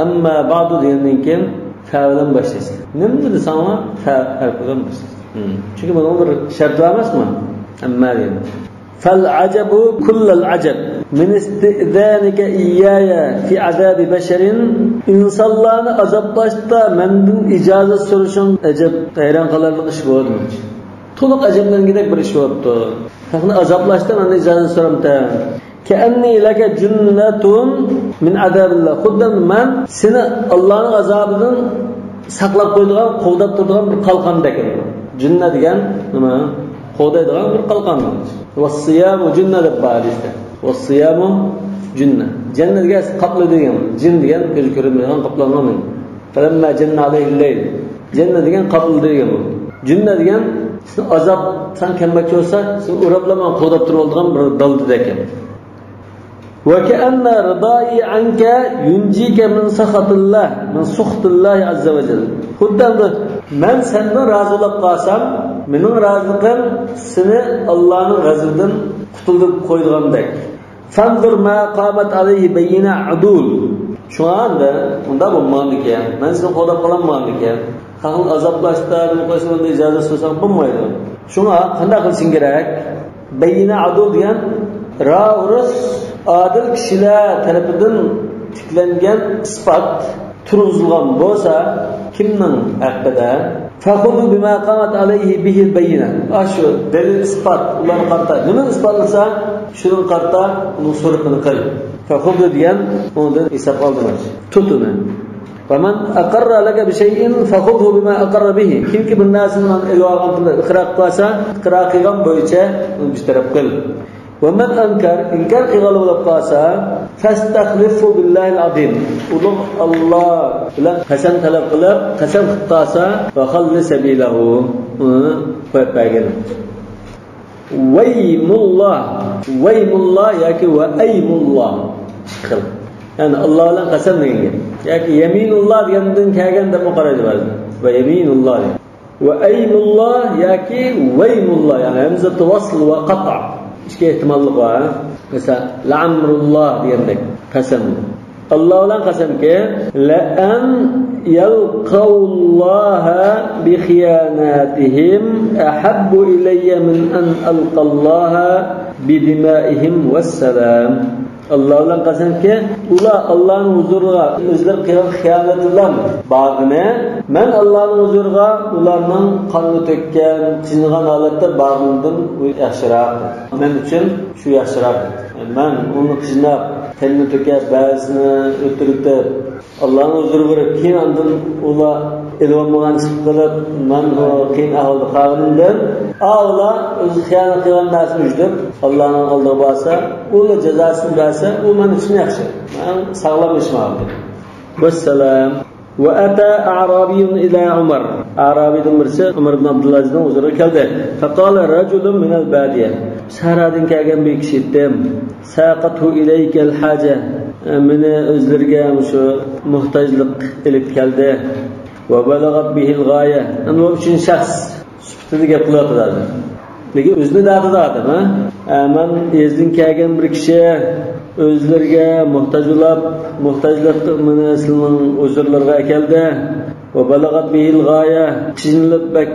أما بعد دېگەندىن كېيىن فە بىلەن باشلايسىز. نېمىنى دېسەڭلار، فە ھەرپى بىلەن باشلايسىز. چۈنكى بۇنىڭ بىر شەرتى بار ئەمەسمۇ؟ ئەمما دېگەن. فالعجب كل العجب من استئذانك إياي في عذاب بشر. ئىنسانلارنى ئازابلاشتا مەندىن ئىجازەت سورىشىڭ ئەجەب ھەيران قالارلىق ئىش بولدى. تولۇق ئەجەبلەنگۈدەك بىر ئىش بوپتۇ. خەقنى ئازابلاشتا مەندىن ئىجازەت سورامتى؟ كأني لك جنة من عذاب الله. خۇددى مەن سېنى ئاللانىڭ ئازابىدىن ساقلاپ قويىدىغان، قوغداپ تۇرىدىغان بىر قالقاندەك. جۇننە دېگەن نېمە؟ قوغدايدىغان بىر قالقان. والصيام جنة دەپ بار ھەدىستە. والصيام جنة. جەننە دېگەن قاپلىدى دېگەن. جىن دېگەن كۆزى كۆرۈنمەيدىغان، قاپلانغان. فلما جن عليه الليل. جەننە دېگەن قاپلىدى دېگەن بۇ. جۇننە دېگەن سېنى ئازاب ساڭا كەلمەكچى بولسا، سېنى ئوراپلا مانا قوغداپ تۇرۇۋالىدىغان بىر دالدىدەك. وكأن رضائي عنك ينجيك من سخط الله، من سخط الله عز وجل. خۇددى ئەمدى مەن سەندىن رازى بولۇپ قالسام، مېنىڭ رازىلىقىم سېنى ئاللانىڭ غەزىپىدىن قۇتۇلدۇرۇپ قويىدىغاندەك. فانظر ما قامت عليه بينة عدول. شۇڭا ئەمدى ئۇنداق بولمىغاندىكىن، مەن سېنى قوغداپ قالالمىغاندىكىن، خەقنى ئازابلاشتا، نېمە قىلىشتا ئۇنداق ئىجازەت سورىساڭ بولمايدۇ. شۇڭا قانداق قىلىشىڭ كېرەك؟ بينة عدول دېگەن رائۇرۇس ئادىل كىشىلەر تەرىپىدىن تىكلەنگەن ئىسپات تۇرغۇزۇلغان بولسا، كىمنىڭ ھەققىدە؟ فخذوا بما قامت عليه به البينة. ئاشۇ دەلىل ئىسپات ئۇلارغا قارىتا نېمىنى ئىسپاتلىسا، شۇنىڭغا قارىتا ئۇنىڭ سورىقىنى قىل. فخذوا دېگەن ئۇنىڭدىن ھېسابقا ئالدىماش. تۇت ئۇنى. ومن أقر لك بشيء فخذه بما أقر به. كىمكى بىر نەرسىنى ماڭا ئېلىۋالغان پۇلى ئىقرار قىلسا، ئىقرار قىلغان بويىچە ئۇنى بىر تەرەپ قىل. ومن أنكر، ئىنكار قىلغان بولۇپ قالسا، فاستحلفه بالله العظيم. ئۇلۇغ ئاللا بىلەن قەسەم تەلەپ قىلىپ، قەسەم قىلىپ قالسا، وخل سبيله. ئۇنى قويۇپ بەرگىن. ۋەيمۇللا، ۋەيمۇللا ياكى ۋەئەيمۇللا. ئىككى خىل. يەنى ئاللا بىلەن قەسەم دېگەن گەپ. ياكى يەمىنۇللا دېگەندىن كەلگەن دەپمۇ قارايدۇ بەزىلەر. ۋەيەمىنۇللا دەيدۇ. ۋەئەيمۇللا ياكى ۋەيمۇللا، يەنى ھەمزە ۋەسل ۋە قەتئ. ئىككى ئېھتىماللىق بار. مەسىلەن، لەئەمرۇللا دېگەندەك قەسەم. ئاللا بىلەن قەسەمكى، لەئەن يەلقەۋۇللاھە بىخىياناتىھىم ئەھەببۇ ئىلەييە مىن ئەن ئەلقەللاھە بىدىمائىھىم ۋەسسالام. ئاللا بىلەن قەسەمكى، ئۇلار ئاللانىڭ ھۇزۇرىغا ئۆزلىرى قىلغان خىيانەت بىلەن بارغىنى، مەن ئاللانىڭ ھۇزۇرىغا ئۇلارنىڭ قاننى تۆككەن، قىينىغان ھالەتتە بارغىنىدىن ئۇ ياخشىراق. مەن ئۈچۈن شۇ ياخشىراق. مەن ئۇنى قىيناپ، تەننى تۆكۈپ، بەزىسىنى ئۆلتۈرۈپ، ئاللانىڭ ھۇزۇرىغا بېرىپ، كېيىن ئاندىن ئۇلار ئېلىۋالمىغان ئىش قىلىپ، مەن ئۇ قىيىن ئەھۋالدا قالغىنىمدىن، ئا، ئۇلار ئۆزى خىيانەت قىلغان نەرسىنى ئۈجدۈپ، ئاللانىڭ ئالدىغا بارسا، ئۇلار جازاسىنى بەرسە، ئۇ مەن ئۈچۈن ياخشى. مەن ساغلام ئىش ماڭا. ۋەسسالام. وأتى أعرابي إلى عمر. ئەرابىيدىن بىرسى ئۆمەر ئىبن ئابدۇلئەزىزنىڭ ھۇزۇرىغا كەلدى. فقال رجل من البادية. سەھرادىن كەلگەن بىر كىشى ئېيتتى. ساقته إليك الحاجة. مېنى ئۆزلىرىگە مۇشۇ موھتاجلىق ئېلىپ كەلدى. وبلغت به الغاية. ئەنە بۇ ئۈچىنچى شەخس سۈپىتىدە گەپ قىلىۋاتىدۇ ھازىر. لېكىن ئۆزىنى دەۋاتىدۇ ئادەم، ھە؟ ئە، مەن يېزىدىن كەلگەن بىر كىشى ئۆزلىرىگە موھتاج بولاپ، موھتاجلىق مېنى سىلىنىڭ ھۇزۇرلىرىغا ئەكەلدى. وبلغت به الغاية. قىينىلىپ بەك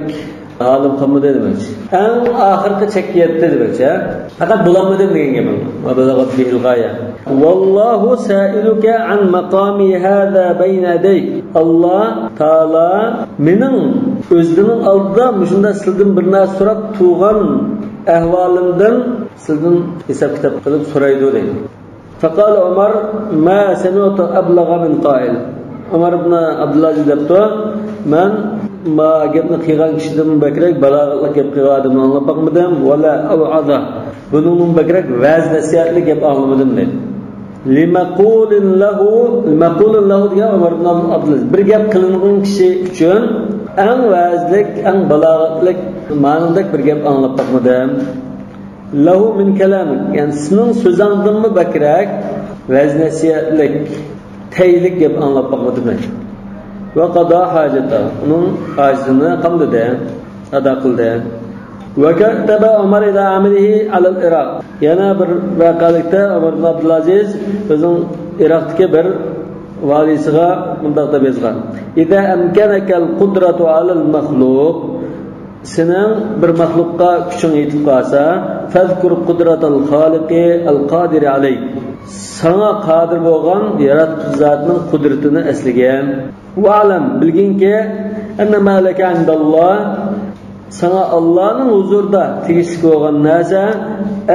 ھالىم قالمىدى دېمەكچى. ئەڭ ئاخىرقى چەككە يەتتى دېمەكچى، ھە؟ پەقەت بولالمىدىم دېگەن گېپىم. وبلغت به الغاية. ۋاللاھۇ سائىلۇكە ئەن مەقامى ھازا بەينە يەدەيك. ئاللا تائالا مېنىڭ ئۆزلىرىنىڭ ئالدىدا مۇشۇنداق سىلىدىن بىر نەرسە سوراپ تۇرغان ئەھۋالىمدىن سىلىدىن ھېساب-كىتاب قىلىپ سورايدۇ دەيدۇ. فقال عمر ما سمعت أبلغ من قائل. ئۆمەر ئىبن ئابدۇلئەزىز دەپتۇ، مەن ما گەپنى قىلغان كىشىدىن بەكرەك بالاغەتلىك گەپ قىلغان ئادەمنى ئاڭلاپ باقمىدىم. ۋەلا ئەۋئەزە. بۇنىڭدىن بەكرەك ۋەز-نەسىھەتلىك گەپ ئاڭلىمىدىم دەيدۇ. لمقول له، مقول له دېگەن ئۆمەر ئىبن ئابدۇلئەزىز. بىر گەپ قىلىنغان كىشى ئۈچۈن ئەڭ ۋەزلىك، ئەڭ بالاغەتلىك مانىدەك بىر گەپ ئاڭلاپ باقمىدىم. له من كلامك، يەنى سېنىڭ سۆزۈڭدىنمۇ بەكرەك ۋەز-نەسىھەتلىك، تەيلىك گەپ ئاڭلاپ باقمىدىم. وقضى حاجته، ئۇنىڭ ھاجىتىنى قامدىدى، ئادا قىلدى. وكتب عمر إلى عامله على العراق. يەنە بىر ۋەقەلىكتە ئۆمەر ئىبن ئابدۇلئەزىز ئۆزىنىڭ ئىراقتىكى بىر ۋالىسىغا مۇنداق دەپ يازغان: إذا أمكنك القدرة على المخلوق، سېنىڭ بىر مەخلۇققا كۈچۈڭ يېتىپ قالسا، فاذكر قدرة الخالق القادر عليك. ساڭا قادىر بولغان ياراتقۇچى زاتنىڭ قۇدرىتىنى ئەسلىگىن. واعلم، بىلگىنكى، أن ما لك عند الله، ساڭا ئاللانىڭ ھۇزۇرىدا تېگىشلىك بولغان نەرسە،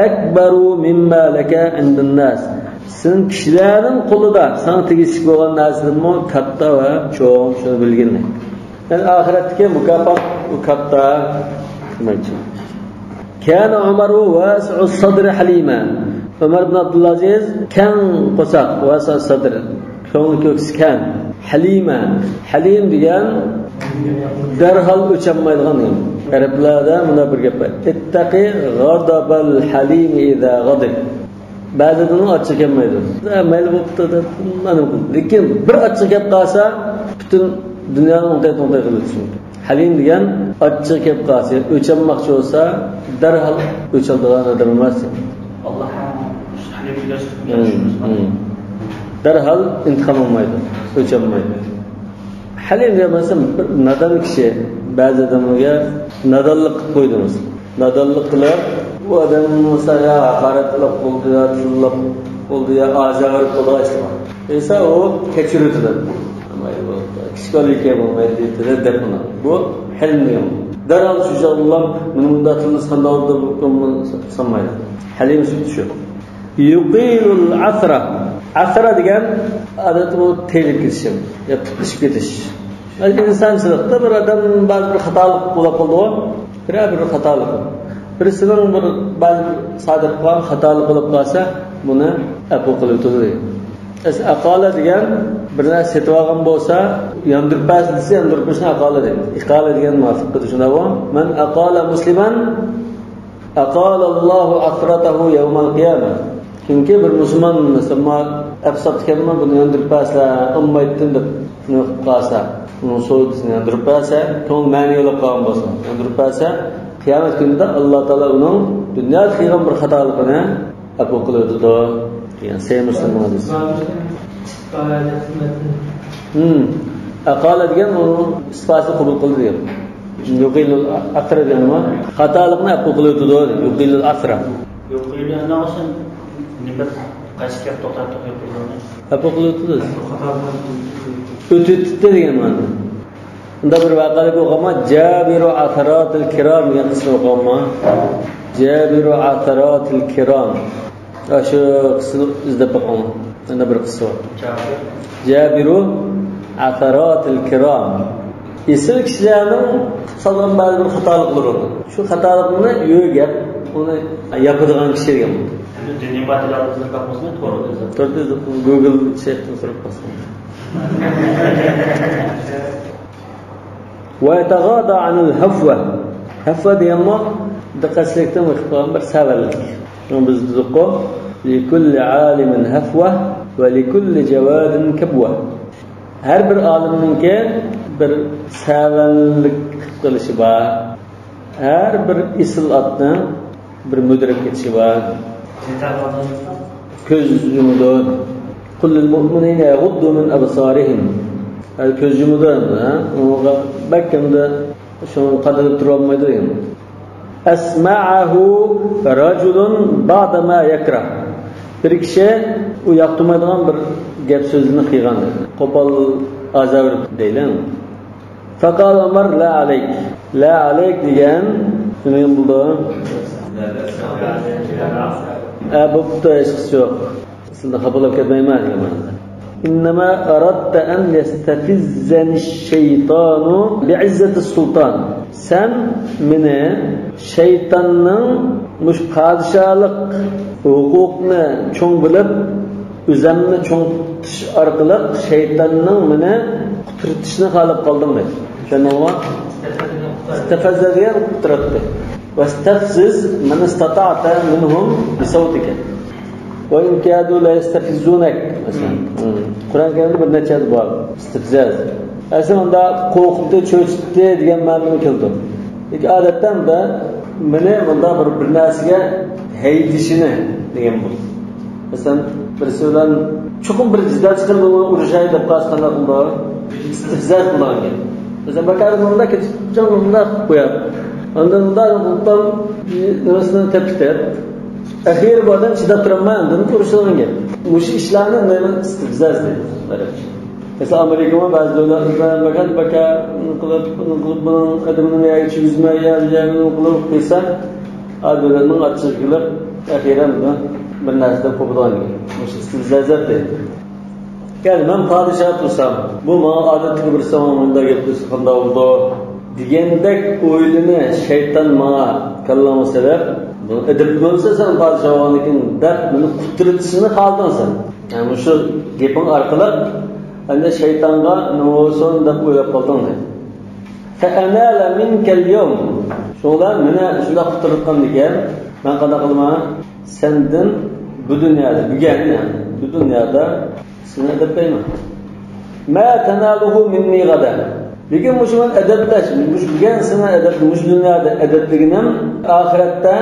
أكبر مما لك عند الناس، سېنىڭ كىشىلەرنىڭ قولىدا ساڭا تېگىشلىك بولغان نەرسىدىنمۇ كاتتا ۋە چوڭ، شۇنى بىلگىن. يەنى ئاخىرەتتىكى مۇكاپات ئۇ كاتتا دېمەكچى. كان عمر واسع الصدر حليما. ئۆمەر ئىبن ئابدۇلئەزىز كەڭ قورساق، ۋاسىئۇس سەدر، كۆڭۈل كۆكسى كەڭ. ھەلىمە. ھەلىم دېگەن دەرھال ئۆچەلمەيدىغان دېگەن. ئەرەبلەردە مۇنداق بىر گەپ بار: اتق غضب الحليم إذا غضب. بەزىدىن ئاچچىقى كەلمەيدۇ. ھە، مەيلى بوپتۇ دەپ، مانا بۇ. لېكىن بىر ئاچچىقى كەپ قالسا، پۈتۈن دۇنيانى ئوڭتاي-توڭتاي قىلىۋېتىشى مۇمكىن. ھەلىم دېگەن ئاچچىقى كەپ قالسا، ئۆچ ئالماقچى بولسا، دەرھال ئۆچ ئالىدىغان ئادەم ئەمەس. ئاللا ھەم ھەلىم دېگەن سۆزنى ھىم، چۈشىنىمىز. ھىم. دەرھال ئىنتىقام ئالمايدۇ، ئۆچ ئالمايدۇ. ھەلىم دېگەن مەسىلەن، بىر نادان كىشى، بەزى ئادەملەرگە نادانلىق قىلىپ قويدى مەسىلەن. نادانلىق قىلىپ، بۇ ئادەم مەسىلەن، يا ھاقارەت قىلىپ بولدى، يا تىللاپ بولدى، يا ئازار بېرىپ بولدى، ئىشلىمە. دېسە، ئۇ كەچۈرۈۋېتىدۇ. كىچىك بالىكەن بولمايدۇ دەيدۇ، دەپ ئۇنى. بۇ ھەلىم دېگەن. دەرھال شۇ جاغلاپ، مېنى مۇنداق تىللىسا قانداق بولىدۇ، بۇ سانمايدۇ. ھەلىم سۈپىتى شۇ. يۇقىلۇل ئەسرا. ئەسرا دېگەن، ئادەتتە بۇ تېيىلىپ كېتىشى يا پۈتۈشۈپ كېتىش. بەلكى ئىنسانچىلىقتا بىر ئادەم بەزى بىر خاتالىق بولۇپ قالىدىغۇ، بىرەر بىر خاتالىق. بىرسىنىڭ بىر بەزى بىر سادىر قىلغان خاتالىق بولۇپ قالسا، بۇنى ئەپۇ قىلىۋېتىدۇ دېگەن. ئەس-، ئەقالە دېگەن، بىر نەرسە سېتىۋالغان بولسا، ياندۇرۇپ بەرسە دېسە، ياندۇرۇپ بېرىشنى ئەقالە دەيمىز. ئىقالە دېگەن مۇۋاپىق قىلىدۇ، شۇنداقمۇ؟ مەن ئەقالە مۇسلىمان ئەقالەللاھۇ ئەسرەتەھۇ يەۋمەل قىيامە. كىمكى بىر مۇسۇلمان، مەسىلەن، ماڭا ئەپ ساپتىكەنمەن، بۇنى ياندۇرۇپ بەرسىلە، ئالمايتتىم دەپ، شۇنى قىلىپ قالسا، ئۇنىڭ سودىسىنى ياندۇرۇپ بەرسە، كۆڭلى مەنە يوللاپ قالغان بولسا، ياندۇرۇپ بەرسە، قىيامەت كۈنىدە ئاللا تائالا ئۇنىڭ دۇنيادا قىلغان بىر خاتالىقىنى ئەپۇ قىلىۋېتىدۇ دېگەن. سەھىھ مۇسلىمنىڭ ھەدىسى. ھىم. ئەقالە دېگەن ئۇنىڭ ئىستىپاسىنى قوبۇل قىلدى دېگەن. يۇقىلۇل ئەسرا دېگەن نېمە؟ خاتالىقنى ئەپۇ قىلىۋېتىدۇ. يۇقىلۇل ئەسرا. يۇقىلۇل ئەسرا نېمە؟ قايسى گەپ توختاپ توختاپ يۇقىلۇل؟ ئەپۇ قىلىۋېتىدۇ. ئۆتۈۋېتىپتۇ دېگەن مەنىدە. بۇنداق بىر ۋەقەلىك ئوقۇغانما، جابر عثرات الكرام دېگەن قىسسىنى ئوقۇغانما؟ جابر عثرات الكرام. ئاشۇ قىسسىنى ئىزدەپ بېقىڭ. يەنە بىر قىسسا بار. جابر. جابر عثرات الكرام. ئېسىل كىشىلەرنىڭ قىلىپ سالغان بەزى بىر خاتالىقلىرى بار. شۇ خاتالىقنى يۆگەپ، ئۇنى ياپىدىغان كىشى دېگەن بولدى. ئەمدى دىنىي ماتېرىيالنى ئىزدەپ باقمىسىمۇ، توردا ئىزدەپ. توردا ئىزدەپ، گوگل شەيختىن سوراپ باقسىڭىز. ويتغاضى عن الهفوة. ھەفۋە دېگەنمۇ دىققەتسىزلىكتىن بولغان بىر سەۋەنلىك. شۇڭا بىز دېدۇققۇ، لكل عالم هفوة ولكل جواد كبوة. ھەر بىر ئالىمنىڭكى بىر سەۋەنلىك قىلىشى بار. ھەر بىر ئېسىل ئاتنىڭ بىر مۈدرەپ كېتىشى بار. كۆز يۇمىدۇ. قل للمؤمنين يغضوا من أبصارهم. ھە، كۆز يۇمىدۇ ئەمدى، ھە؟ ئۇنىڭغا بەك ئەمدى شۇنى قادىلىپ تۇرالمايدۇ دېگەن. أسمعه رجل بعض ما يكره. بىر كىشى ئۇ ياقتۇرمايدىغان بىر گەپ سۆزنى قىلغان. قوپال ئازار دەيلى. فقال عمر لا عليك. لا عليك دېگەن نېمە بولىدۇ؟ ئە، بوپتۇ، ھېچقىسى يوق. سىلىنى خاپىلاپ كەتمەيمەن دېگەن مەنىدە. إنما أردت أن يستفزني الشيطان بعزة السلطان. سەن مېنى شەيتاننىڭ مۇشۇ پادىشاھلىق ھوقۇقنى چوڭ بىلىپ، ئۆزۈمنى چوڭ تۇتۇش ئارقىلىق شەيتاننىڭ مېنى قۇترىتىشىنى خالاپ قالدىڭ دەيدۇ. چۈشەندىڭمۇ؟ استفز دېگەن قۇتراتتى. واستفزز من استطعت منهم بصوتك وإن كادوا ليستفزونك. مەسىلەن، قۇرئان كەرىمدە بىر نەچچە يەردە بار. ئىستىپزاز. ئەسلى ئۇندا قورقۇتتى، چۆچۈتتى دېگەن مەنىدىمۇ كېلىدۇ. لېكىن ئادەتتە ئۇندا مېنى مۇنداق بىر، بىر نەرسىگە ھەيدىشىنى دېگەن بۇ. مەسىلەن، بىرسى بىلەن چوقۇم بىر جېدەل چىقىرىپ ئۇرۇشاي دەپ قالسا قانداق بولىدۇ؟ ئىستىپزاز قىلىدىغان گەپ. مەسىلەن، باكارى مۇنداق كېتىپ، جان مۇنداق قويار. ئاندىن مۇنداق قىلىپ، نېمىسىنى تېپىپ، ئەخىرى بۇ ئادەم چىداپ تۇرالماي، ئاندىن ئۇرۇشىدىغان گەپ. مۇشۇ ئىشلارنى نېمە ئىستىپزاز دەيدۇ ئەرەبچە. مەسىلەن، ئامېرىكىمۇ بەزى دۆلەتلەر بەكەن بەكە قىلىپ، قىلىپ، بۇنىڭ قەدىمىنى يەرگە چۈشۈرمەي، يەرگە قىلىپ قويسا، ئا دۆلەتنىڭ ئاچچىقى كېلىپ، ئەخىرەن بۇنى بىر نەرسىدىن قوپىدىغان گەپ. مۇشۇ ئىستىپزاز دەيدۇ. يەنى مەن پادىشاھ تۇرسام، بۇ ماڭا ئادەتتىكى بىرسى ماڭا مۇنداق گەپ قىلسا قانداق بولىدۇ؟ دېگەندەك ئويلىنى شەيتان ماڭا كاللاڭغا سېلىپ، بۇنى ئەدەپلىمەمسەن سەن پادىشاھ بولغاندىن كېيىن دەپ مېنى قۇترىتىشىنى خالىدىڭ سەن. يەنى مۇشۇ گېپىڭ ئارقىلىق ئەمدى شەيتانغا نېمە بولسۇن دەپ ئويلاپ قالدىڭ دەيدۇ. فأنال منك اليوم. شۇڭا مېنى شۇنداق قۇتراتقاندىكىن، مەن قانداق قىلىمەن؟ سەندىن بۇ دۇنيادا، بۈگۈن، يەنى بۇ دۇنيادا سېنى ئەدەپلەيمەن. ما تناله مني غدا. بۈگۈن مۇشۇ مەن ئەدەپلەش، مۇشۇ بۈگۈن سېنى ئەدەپ، مۇشۇ دۇنيادا ئەدەپلىگىنىم، ئاخىرەتتە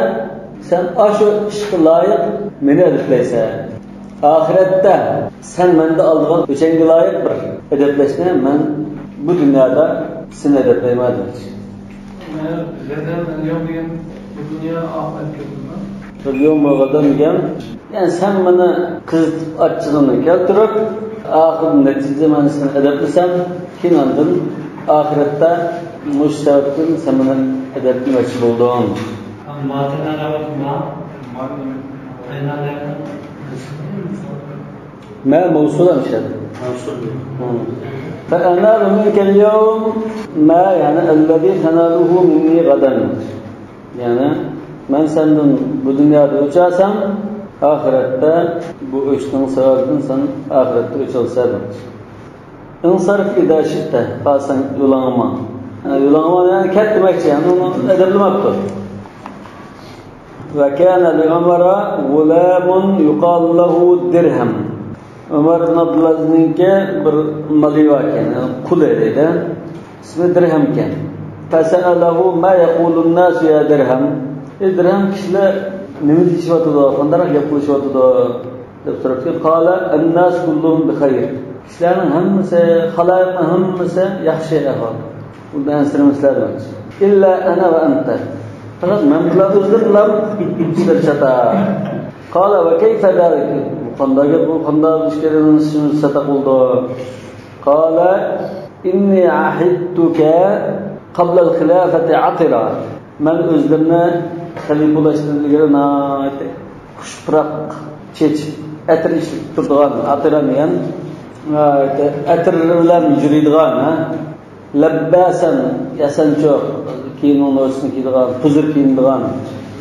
سەن ئاشۇ ئىشقا لايىق مېنى ئەدەپلەيسەن. ئاخىرەتتە سەن مەندە ئالىدىغان ئۆچەڭگە لايىق بىر ئەدەپلەشنى مەن بۇ دۇنيادا سېنى ئەدەپلەيمەن دېدى. غدا، اليوم دېگەن بۇ دۇنيا ئاخىرەت كۆردۈڭمۇ؟ اليوم غدا دېگەن، يەنى سەن مېنى قىزىتىپ ئاچچىقىمنى كەلتۈرۈپ، ئاخىرىدا نەتىجىدە مەن سېنى ئەدەپلىسەم، كېيىن ئاندىن ئاخىرەتتە مۇشۇ سەۋەبتىن سەن مېنى ئەدەپلىمەكچى بولدۇڭ. ما تناله، ما، ما، ما موصول ئەمىسە. فأنال منك اليوم ما، يەنى الذي تناله مني غدا. يەنى مەن سەندىن بۇ دۇنيادا ئۆچ ئالسام، ئاخىرەتتە بۇ ئۆچنىڭ سەۋەبىدىن سەن ئاخىرەتتە ئۆچ ئالىسەن. انصرف إذا شئت، قالساڭ يولۇڭغا ماڭ. يولۇڭغا ماڭ، يەنى كەت دېمەكچى، يەنى ئۇنى ئەدەپلىمەپتۇ. وكان لعمر غلام يقال له درهم. ئۆمەر ئىبن ئابدۇلئەزىزنىڭكى بىر مالى بار ئىكەن، يەنى قۇلى دەيدۇ. ئىسمى دىرھەم ئىكەن. فسأله ما يقول الناس يا درهم. ئەي دىرھەم، كىشىلەر نېمە دېيىشىۋاتىدۇ، قانداق گەپ قىلىشىۋاتىدۇ؟ دەپ سوراپتىكەن. قال الناس كلهم بخير. كىشىلەرنىڭ ھەممىسى، خالايىقنىڭ ھەممىسى ياخشى ئەھۋالدا. بۇنى ئەنسىرىمەيسىلەر دېمەكچى. إلا أنا وأنت. پەقەت مەن بىلەن ئۆزلىرىلا ئىشلىرى چاتاق. قال وكيف ذلك؟ بۇ قانداق گەپ، بۇ قانداق ئىشلىرىنىڭ ئىشى چاتاق بولىدۇ؟ قال إني عهدتك قبل الخلافة عطرا. مەن ئۆزلىرىنى خەلىپە بولۇشتىن ئىلگىرى ناھايىتى خۇش پۇراق چېچىپ، ئەتىر ئىشلىتىپ تۇرىدىغان، ئاتىران دېگەن، ناھايىتى ئەتىرلىرى بىلەن يۈرىدىغان، ھە؟ لباسا، ياسانچۇق، كىيىمنىڭ نوچىسىنى كىيىدىغان، پۇزۇر كىيىنىدىغان.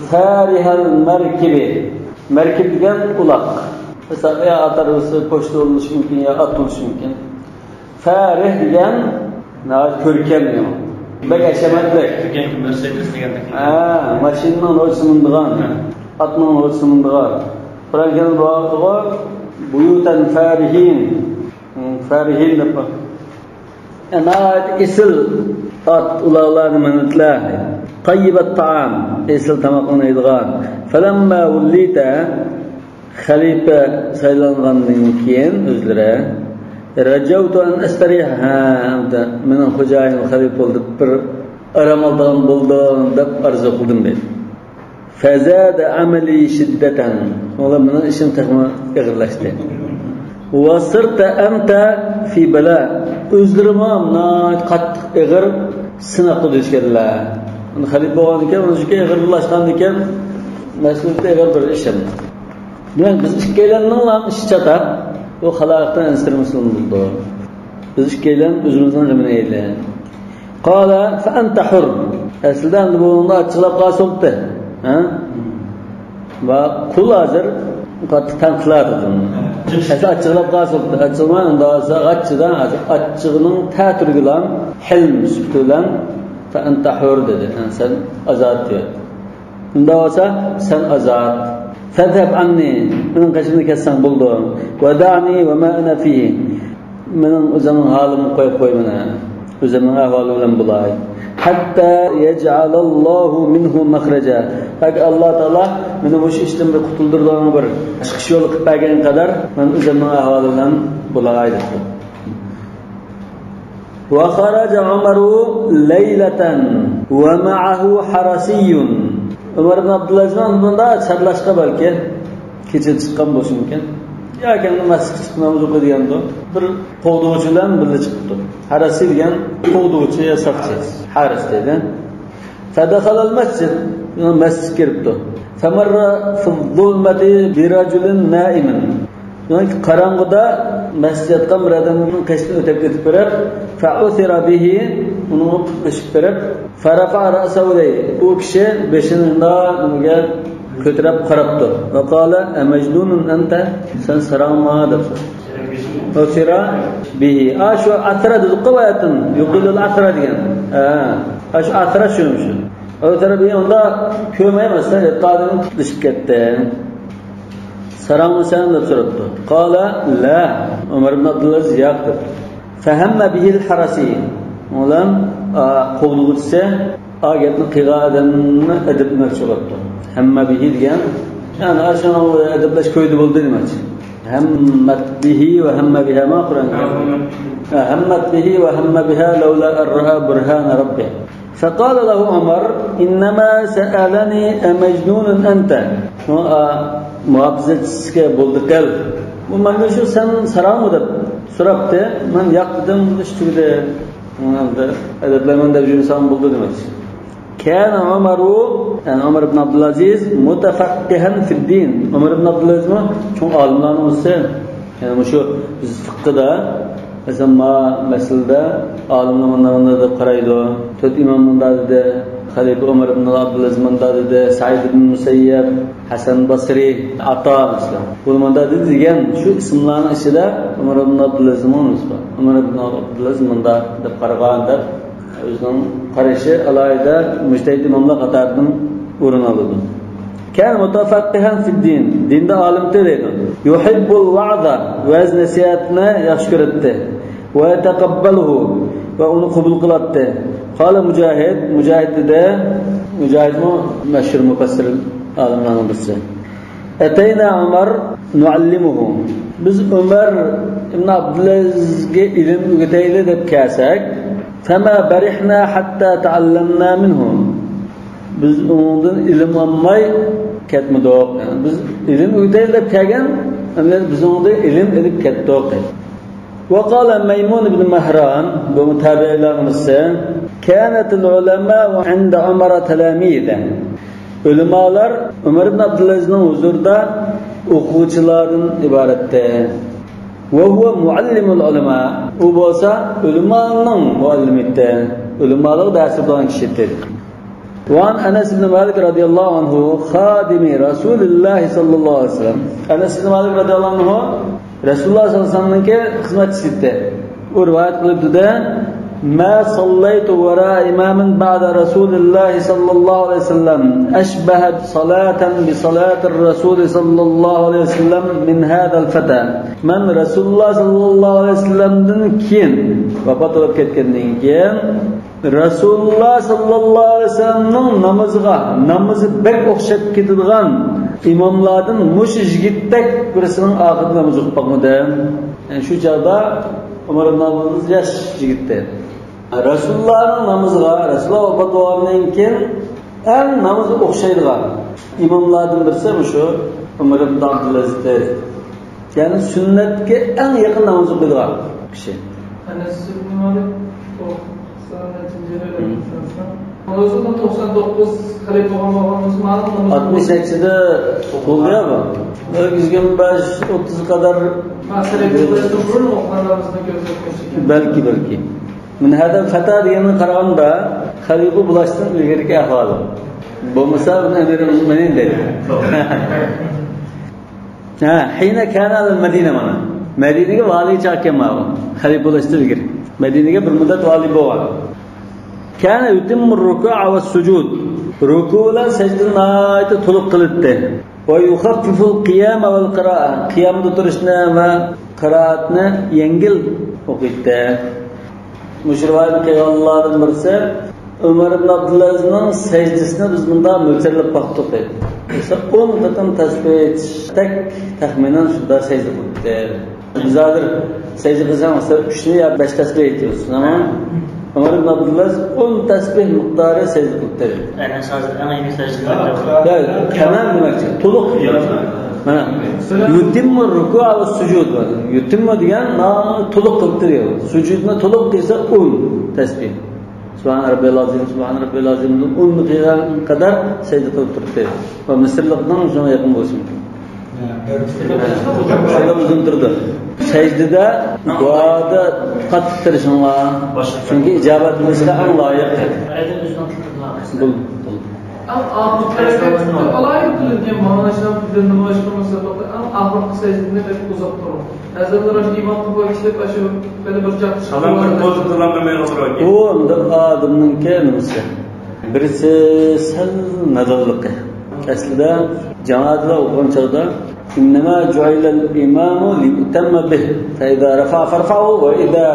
فارح المركب، مەركىب دېگەن ئۇلاق. مىسالغا يا ئات ئاربىسى، پوچتا بولۇشى مۇمكىن، يا ئات بولۇشى مۇمكىن. فارح دېگەن ناھايىتى كۆركەم دېگەن. بەك ھەشەمەتلىك. كۆركەم، مەرسىدىس دېگەندەك. ھە، ماشىنىنىڭ نوچىسىغا مىنىدىغان، ئاتنىڭ نوچىسىغا مىنىدىغان. قۇرئان كەرىمدە بار، بۇيۇتەن فارىھىن. فارىھىن دەپ بار. ناھايىتى ئېسىل ئات، ئۇلاغلارنى مىنىدىلەر. طيب الطعام، ئېسىل تاماقلارنى يەيدىغان. فلما وليت، خەلىپە سايلانغاندىن كېيىن ئۆزلىرى، رجوت أن أستريح، ھە، ئەمدى مېنىڭ خوجايىنىم خەلىپە بولدى، بىر ئارام ئالىدىغان بولدۇم دەپ ئارزۇ قىلدىم دەيدۇ. فزاد عملي شدة، شۇڭا مېنىڭ ئىشىم تېخىمۇ ئېغىرلاشتى. وصرت أنت في بلاء، ئۆزلىرىمۇ ناھايىتى قاتتىق ئېغىر سىناققا دۇچ كەلدىلەر. خەلىپە بولغاندىكىن، ئۇنىڭكى ئېغىرلاشقاندىكىن، مەسئۇلىيىتى ئېغىر بىر ئىش ئەمدى. دېمەك، بىز ئىككىيلەننىڭلا ئىشى چاتاق، ئۇ خالايىقتىن ئەنسىرىمىسە بولىدۇ. بىز ئىككىيلەن ئۆزىمىزنىڭ غېمىنى يەيلى. قال فأنت حر. ئەسلىدە ئەمدى بۇنىڭدا ئاچچىقلاپ قالسا بوپتۇ. ھە؟ ۋە قۇل ھازىر قاتتىق تەنقىدلەۋاتىدۇ. ئەسلى ئاچچىقلاپ قالسا بوپتۇ. ئاچچىقلىما ئەمدى ھازىر ئاچچىقىدىن، ئاچچىقىنىڭ تەتۈرى بىلەن، ھىلم سۈپىتى بىلەن فأنت حر دېدى. يەنى سەن ئازاد دېدى. ئۇنداق بولسا، سەن ئازاد. فاذهب عني، مېنىڭ قېشىمدىن كەتسەڭ بولىدۇ. ودعني وما أنا فيه، مېنىڭ ئۆزۈمنىڭ ھالىمغا قويۇپ قوي مېنى. ئۆزۈمنىڭ ئەھۋالى بىلەن بولاي. حتى يجعل الله منه مخرجا، تاكى ئاللا تائالا مېنى مۇشۇ ئىشتىن بىر قۇتۇلدۇرىدىغان بىر چىقىش يولى قىلىپ بەرگەنگە قەدەر مەن ئۆزۈمنىڭ ئەھۋالى بىلەن بولاي دەپتۇ. وخرج عمر ليلة ومعه حرسي. ئۆمەر ئىبن ئابدۇلئەزىز مۇنداق چارلاشقا بەلكى كېچىدە چىققان بولۇشى مۇمكىن. ياكى مەسچىتكە چىقىپ ناماز ئوقۇيدىغاندۇ. بىر قوغدىغۇچى بىلەن بىللە چىقىپتۇ. ھەرەسىي دېگەن قوغدىغۇچى يا ساقچى. ھارس دەيدۇ. فدخل المسجد، مەسچىتكە كىرىپتۇ. فمر في الظلمة برجل نائم. دېمەك، قاراڭغۇدا مەسچىتتە ياتقان بىر ئادەمنىڭ قېشىدىن ئۆتۈپ كېتىپ بېرىپ، فعثر به، ئۇنىڭغا پۇتلىشىپ بېرىپ، فرفع رأسه دەيدۇ. ئۇ كىشى بېشىنى شۇنداق نېمىگە كۆتۈرۈپ قاراپتۇ. وقال أمجنون أنت؟ سەن ساراڭما؟ دەپ سورىدى. عثر به. ئا، شۇ ئەترە دېدۇققۇ باياتىن. يقيل العثر دېگەن. ھە. ئا، شۇ ئەترە شۇمۇ شۇ. ئۆتەر بىر ئۇندا كۆرمەيمەن، سەن ئېتىقادىدىن پۇتلىشىپ كەتتى. ساراڭمۇ سەن دەپ سوراپتۇ. قال لا، ئۆمەر ئىبن ئابدۇلئەزىز ياق دەپتۇ. فهم به الحرسي، ئۇلار، ئا، قوغدىغۇچىسى، ئا، گەپنى قىلغان ئادەمنى ئەدەپلىمەكچى بوپتۇ. هم به دېگەن، يەنى ئاشۇ ئەدەپلەش كويىدا بولدى دېمەكچى. همت به وهم بها ما قۇرئان. همت به وهم بها لولا أن رأى برهان ربه. فقال له عمر، إنما سألني أمجنون أنت؟ شۇڭا، ئا، مۇھاپىزەتچىسىگە بولدى قىل. بۇ مەندىن شۇ سەن ساراڭمۇ دەپ سوراپتى. مەن ياق دېدىم، ئىش تۈگىدى. ئەمدى ئەدەپلەيمەن دەپ يۈرسەڭ بولدى دېمەكچى. كان عمر، يەنى ئۆمەر ئىبن ئابدۇلئەزىز، مۇتەفەققىھەن فىددىن. ئۆمەر ئىبن ئابدۇلئەزىزمۇ چوڭ ئالىملارنىڭ بىرسى. يەنى مۇشۇ بىز فىققىدا، مەسىلەن، ما مەسىلىدە ئالىملار مۇنداق، مۇنداق دەپ قارايدۇ. تۆت ئىمام مۇنداق دېدى. خەلىپە ئۆمەر ئىبن ئابدۇلئەزىز مۇنداق دېدى. سەئىد ئىبن مۇسەييەب، ھەسەن بەسرى، ئاتا، مەسىلەن، بۇ مۇنداق دېدى دېگەن شۇ ئىسىملارنىڭ ئىچىدە ئۆمەر ئىبن ئابدۇلئەزىزمۇ بار. ئۆمەر ئىبن ئابدۇلئەزىز مۇنداق دەپ قارىغان دەپ ئۆزىنىڭ قارىشى ئالاھىدە مۇجتەھىد ئىماملار قاتارىدىن ئورۇن ئالىدۇ. كان مۇتەفەققىھەن فىددىن، دىندا ئالىمتى دەيدۇ. يۇھىببۇل ۋەئزە، ۋەز نەسىھەتنى ياخشى كۆرەتتى. ۋە يەتەقەببەلۇھۇ، ۋە ئۇنى قوبۇل قىلاتتى. قالە مۇجاھىد، مۇجاھىد دېدى، مۇجاھىدمۇ مەشھۇر مۇپەسسىر ئالىملارنىڭ بىرسى. ئەتەينا ئۆمەر نۇئەللىمۇھۇ، بىز ئۆمەر ئىبن ئابدۇلئەزىزگە ئىلىم ئۆگىتەيلى دەپ كەلسەك، فەما بەرىھنا ھەتتا تەئەللەمنا مىنھۇ، بىز ئۇنىڭدىن ئىلىم ئالماي كەتمىدۇق. يەنى بىز ئىلىم ئۆگىتەيلى دەپ كەلگەن، ئەمدى بىز ئۇنىڭدىن ئىلىم ئېلىپ كەتتۇق. وقال مەيمۇن ئىبن مەھران، بۇمۇ تابىئىنلارنىڭ بىرسى، كانەتىل ئۇلەمائۇ ئىندە ئۆمەر تەلامىزەن. ئۆلىمالار ئۆمەر ئىبن ئابدۇلئەزىزنىڭ ھۇزۇرىدا ئوقۇغۇچىلاردىن ئىبارەتتى. ۋە ھۇۋە مۇئەللىمۇل ئۇلەما، ئۇ بولسا ئۆلىمانىڭ مۇئەللىمى ئىدى. ئۆلىمالارغا دەرس بېرىدىغان كىشى ئىدى. ۋەئەن ئەنەس ئىبن مالىك رەزىيەللاھۇ ئەنھۇ خادىمى رەسۇلىللاھى سەللەللاھۇ ئەلەيھى ۋەسەللەم. ئەنەس ئىبن مالىك رەزىيەللاھۇ ئەنھۇ رەسۇلۇللاھ سەللەللاھۇ ئەلەيھى ۋەسەللەمنىڭكى خىزمەتچىسى ئىدى. ئۇ رىۋايەت قىلىپ دېدى، ما صليت وراء إمام بعد رسول الله صلى الله عليه وسلم أشبه صلاة بصلاة الرسول صلى الله عليه وسلم من هذا الفتى. مەن رەسۇلۇللاھ سەللەللاھۇ ئەلەيھى ۋەسەللەمدىن كېيىن، ۋاپات بولۇپ كەتكەندىن كېيىن، رەسۇلۇللاھ سەللەللاھۇ ئەلەيھى ۋەسەللەمنىڭ نامىزىغا، نامىزى بەك ئوخشاپ كېتىدىغان ئىماملاردىن مۇشۇ يىگىتتەك بىرسىنىڭ ئاخىرىدا ناماز ئوقۇپ باقمىدىم. يەنى شۇ چاغدا ئۆمەر ئىبن ئابدۇلئەزىز ياش يىگىتتى. رەسۇلۇللاھنىڭ نامىزىغا، رەسۇلۇللاھ ۋاپات بولغاندىن كېيىن ئەڭ نامىزى ئوخشايدىغان ئىماملاردىن بىرسى مۇشۇ ئۆمەر ئىبن ئابدۇلئەزىزدى. يەنى سۈننەتكە ئەڭ يېقىن ناماز ئوقۇيدىغان كىشى. ئەنەس ئىبن مالىك، توقسان نەچچىنچى يىلى ئۆلگەن. مىڭ توققۇز يۈز توقسان توققۇز خەلىپە بولغان بولغان بولسا، مانا ناماز ئاتمىش نەچچىدە تۇغۇلدى يا بۇ. ئۆلگۈزگەن بەش ئوتتۇز قەدەر. بەلكى، بەلكى. مىن ھەزەل فەتا دېگەنگە قارىغاندا، خەلىپە بولۇشتىن ئىلگىرىكى ئەھۋالى. بولمىسا، بۇنى ئەمىرۇل مۆمىنىن دەيدۇ. ھە، ھىينە كانە ئەلەل مەدىنە مانا. مەدىنىگە ۋالىي چاغكەن ماۋۇ. خەلىپە بولۇشتىن ئىلگىرى. مەدىنىگە بىر مۇددەت ۋالىي بولغان. كانە يۇتىممۇر رۇكۇئە ۋەس سۇجۇد. رۇكۇ بىلەن سەجدىنى ناھايىتى تولۇق قىلاتتى. ۋە يۇخەففىفۇل قىيامە ۋەل قىرائە. قىيامدا تۇرۇشنى ۋە قىرائەتنى يەڭگىل ئوقۇيتتى. مۇشۇ رىۋايەتنى قىلغانلاردىن بىرسى، ئۆمەر ئىبن ئابدۇلئەزىزنىڭ سەجدىسىنى بىز مۇنداق مۆلچەرلەپ باقتۇق دەيدۇ. مەسىلەن، ئون قېتىم تەسبىھ ئېيتىشتەك تەخمىنەن شۇنداق سەجدە قىلىپتۇ. بىز ھازىر سەجدە قىلساڭ، مەسىلەن، ئۈچنى يا بەش تەسبىھ ئېيتىمىز، ئەمما ئۆمەر ئىبن ئابدۇلئەزىز ئون تەسبىھ مىقدارى سەجدە قىلىپتۇ. يەنى ھازىر ئەڭ يېڭى سەجدە. يا، تامام دېمەكچى، تولۇق. مانا، يۇتىممۇ رۇكۇئە ۋەس سۇجۇد بار. يۇتىممۇ دېگەن، مانا، تولۇق قىلىپتۇ دېگەن. سۇجۇدنى تولۇق قىلسا ئون تەسبىھ. سۇبھان رەببىيەل ئازىم، سۇبھان رەببىيەل ئازىمدىن ئون قىلغان قەدەر سەجدە قىلىپ تۇرۇپتۇ. ۋە مىسىرلىقنىڭ شۇنىڭغا يېقىن بولۇشى مۇمكىن. شۇنداق ئۇزۇن تۇرىدۇ. سەجدىدە، دۇئادا قاتتىق تىرىشىڭلار. چۈنكى ئىجابەت بولۇشقا ئەڭ لايىق. بول، بول. ئەڭ ئاخىرقى ھەرىكەت ئالايىتتىن كېيىن مانا شۇ بىلدۈرمە باشقا مۇسابىقە ئەڭ ئاخىرقى سەجدىنى بەك ئۇزاق تۇرۇڭ. ھازىر ئاشۇ ئىمام قىلىپ كېتىپ، ئاشۇ بىر جاق سالام بېرىپ بولۇپ تۇرۇلمىمايلا تۇرۇۋەتكەن. بۇ ئەمدى ئادەمنىڭكى نېمىسى؟ بىرسى سەل نادانلىقى. ئەسلىدە جامائەتلەر ئوقۇغان چاغدا إنما جعل الإمام ليؤتم به، فإذا رفع فارفعوا، وإذا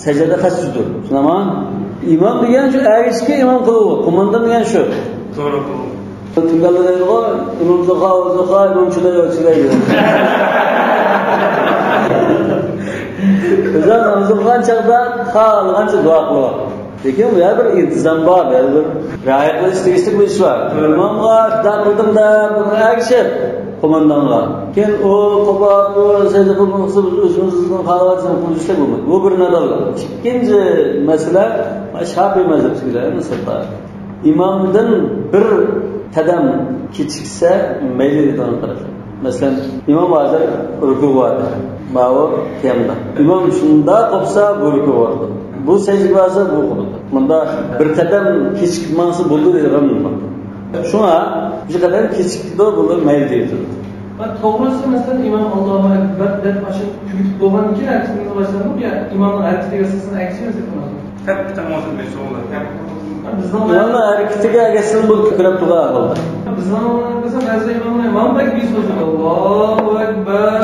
سجد فاسجدوا. شۇنداقمۇ؟ ئىمام دېگەن شۇ ئەگىشكە ئىمام قىلىدۇ. قوماندان دېگەن شۇ. توغرا. تۇڭگانلار دەيدىغۇ، ئىمام زوخا، زوخا، ئىمام چىداي، چىداي دەيدۇ. ئۆزى ناماز ئوقۇغان چاغدا خالىغانچە دۇئا قىلىدۇ. لېكىن بۇ يەردە بىر ئىنتىزام بار، بۇ يەردە بىر رىئايە قىلىش تېگىشلىك بىر ئىش بار. ئىمامغا دۇئا قىلدىم دەپ، بىر ئەگىشىپ قوماندانغا. كېيىن ئۇ قوپاپ، ئۇ سەجدە قىلمىسا، بىز ئۆزىمىزنىڭ خالىغانچە قىلىشقا بولمايدۇ. بۇ بىر نادانلىق. ئىككىنچى مەسىلە، شافىئىي مەزھەپتىكىلەر مەسىلە. ئىمامدىن بىر قەدەم كېچىكسە مەيلى دەيدىغان قاراشلار. مەسىلەن، ئىمام ھازىر رۇكۇغا باردى، ماۋۇ قىيامدا. ئىمام شۇنداق قوپسا، بۇ رۇكۇغا بارىدۇ. بۇ سەجدىگە بارسا، بۇ قىلىدۇ. مۇندا بىر قەدەم كېچىكىپ ماڭسا بولىدۇ دەيدىغان بولمايدۇ. شۇڭا بىر قەدەم كېچىكىدۇ، بۇ مەيلى دەيدۇ. ھە، توغرىسى، مەسىلەن، ئىمام ئاللاھۇ ئەكبەر دەپ ئاشۇ تۈگىتىپ بولغاندىن كېيىن ھەرىكىتىمىزنى باشلىدۇق يا ئىمامنىڭ ھەرىكىتىگە ئاساسەن ئەگىشىمىز دەپ قىلىمىز. ھەم تامامەن مەسئۇلى. بىزنىڭ ئۇلارنىڭ ھەرىكىتىگە ئەگەشسىڭ بۇ كۆكرەپ تۇرغان ئەھۋالدا. بىزنىڭ بىزنىڭ بەزى ئىماملار ئىمام بەك بىز بولسا، ئاللاھۇ ئەكبەر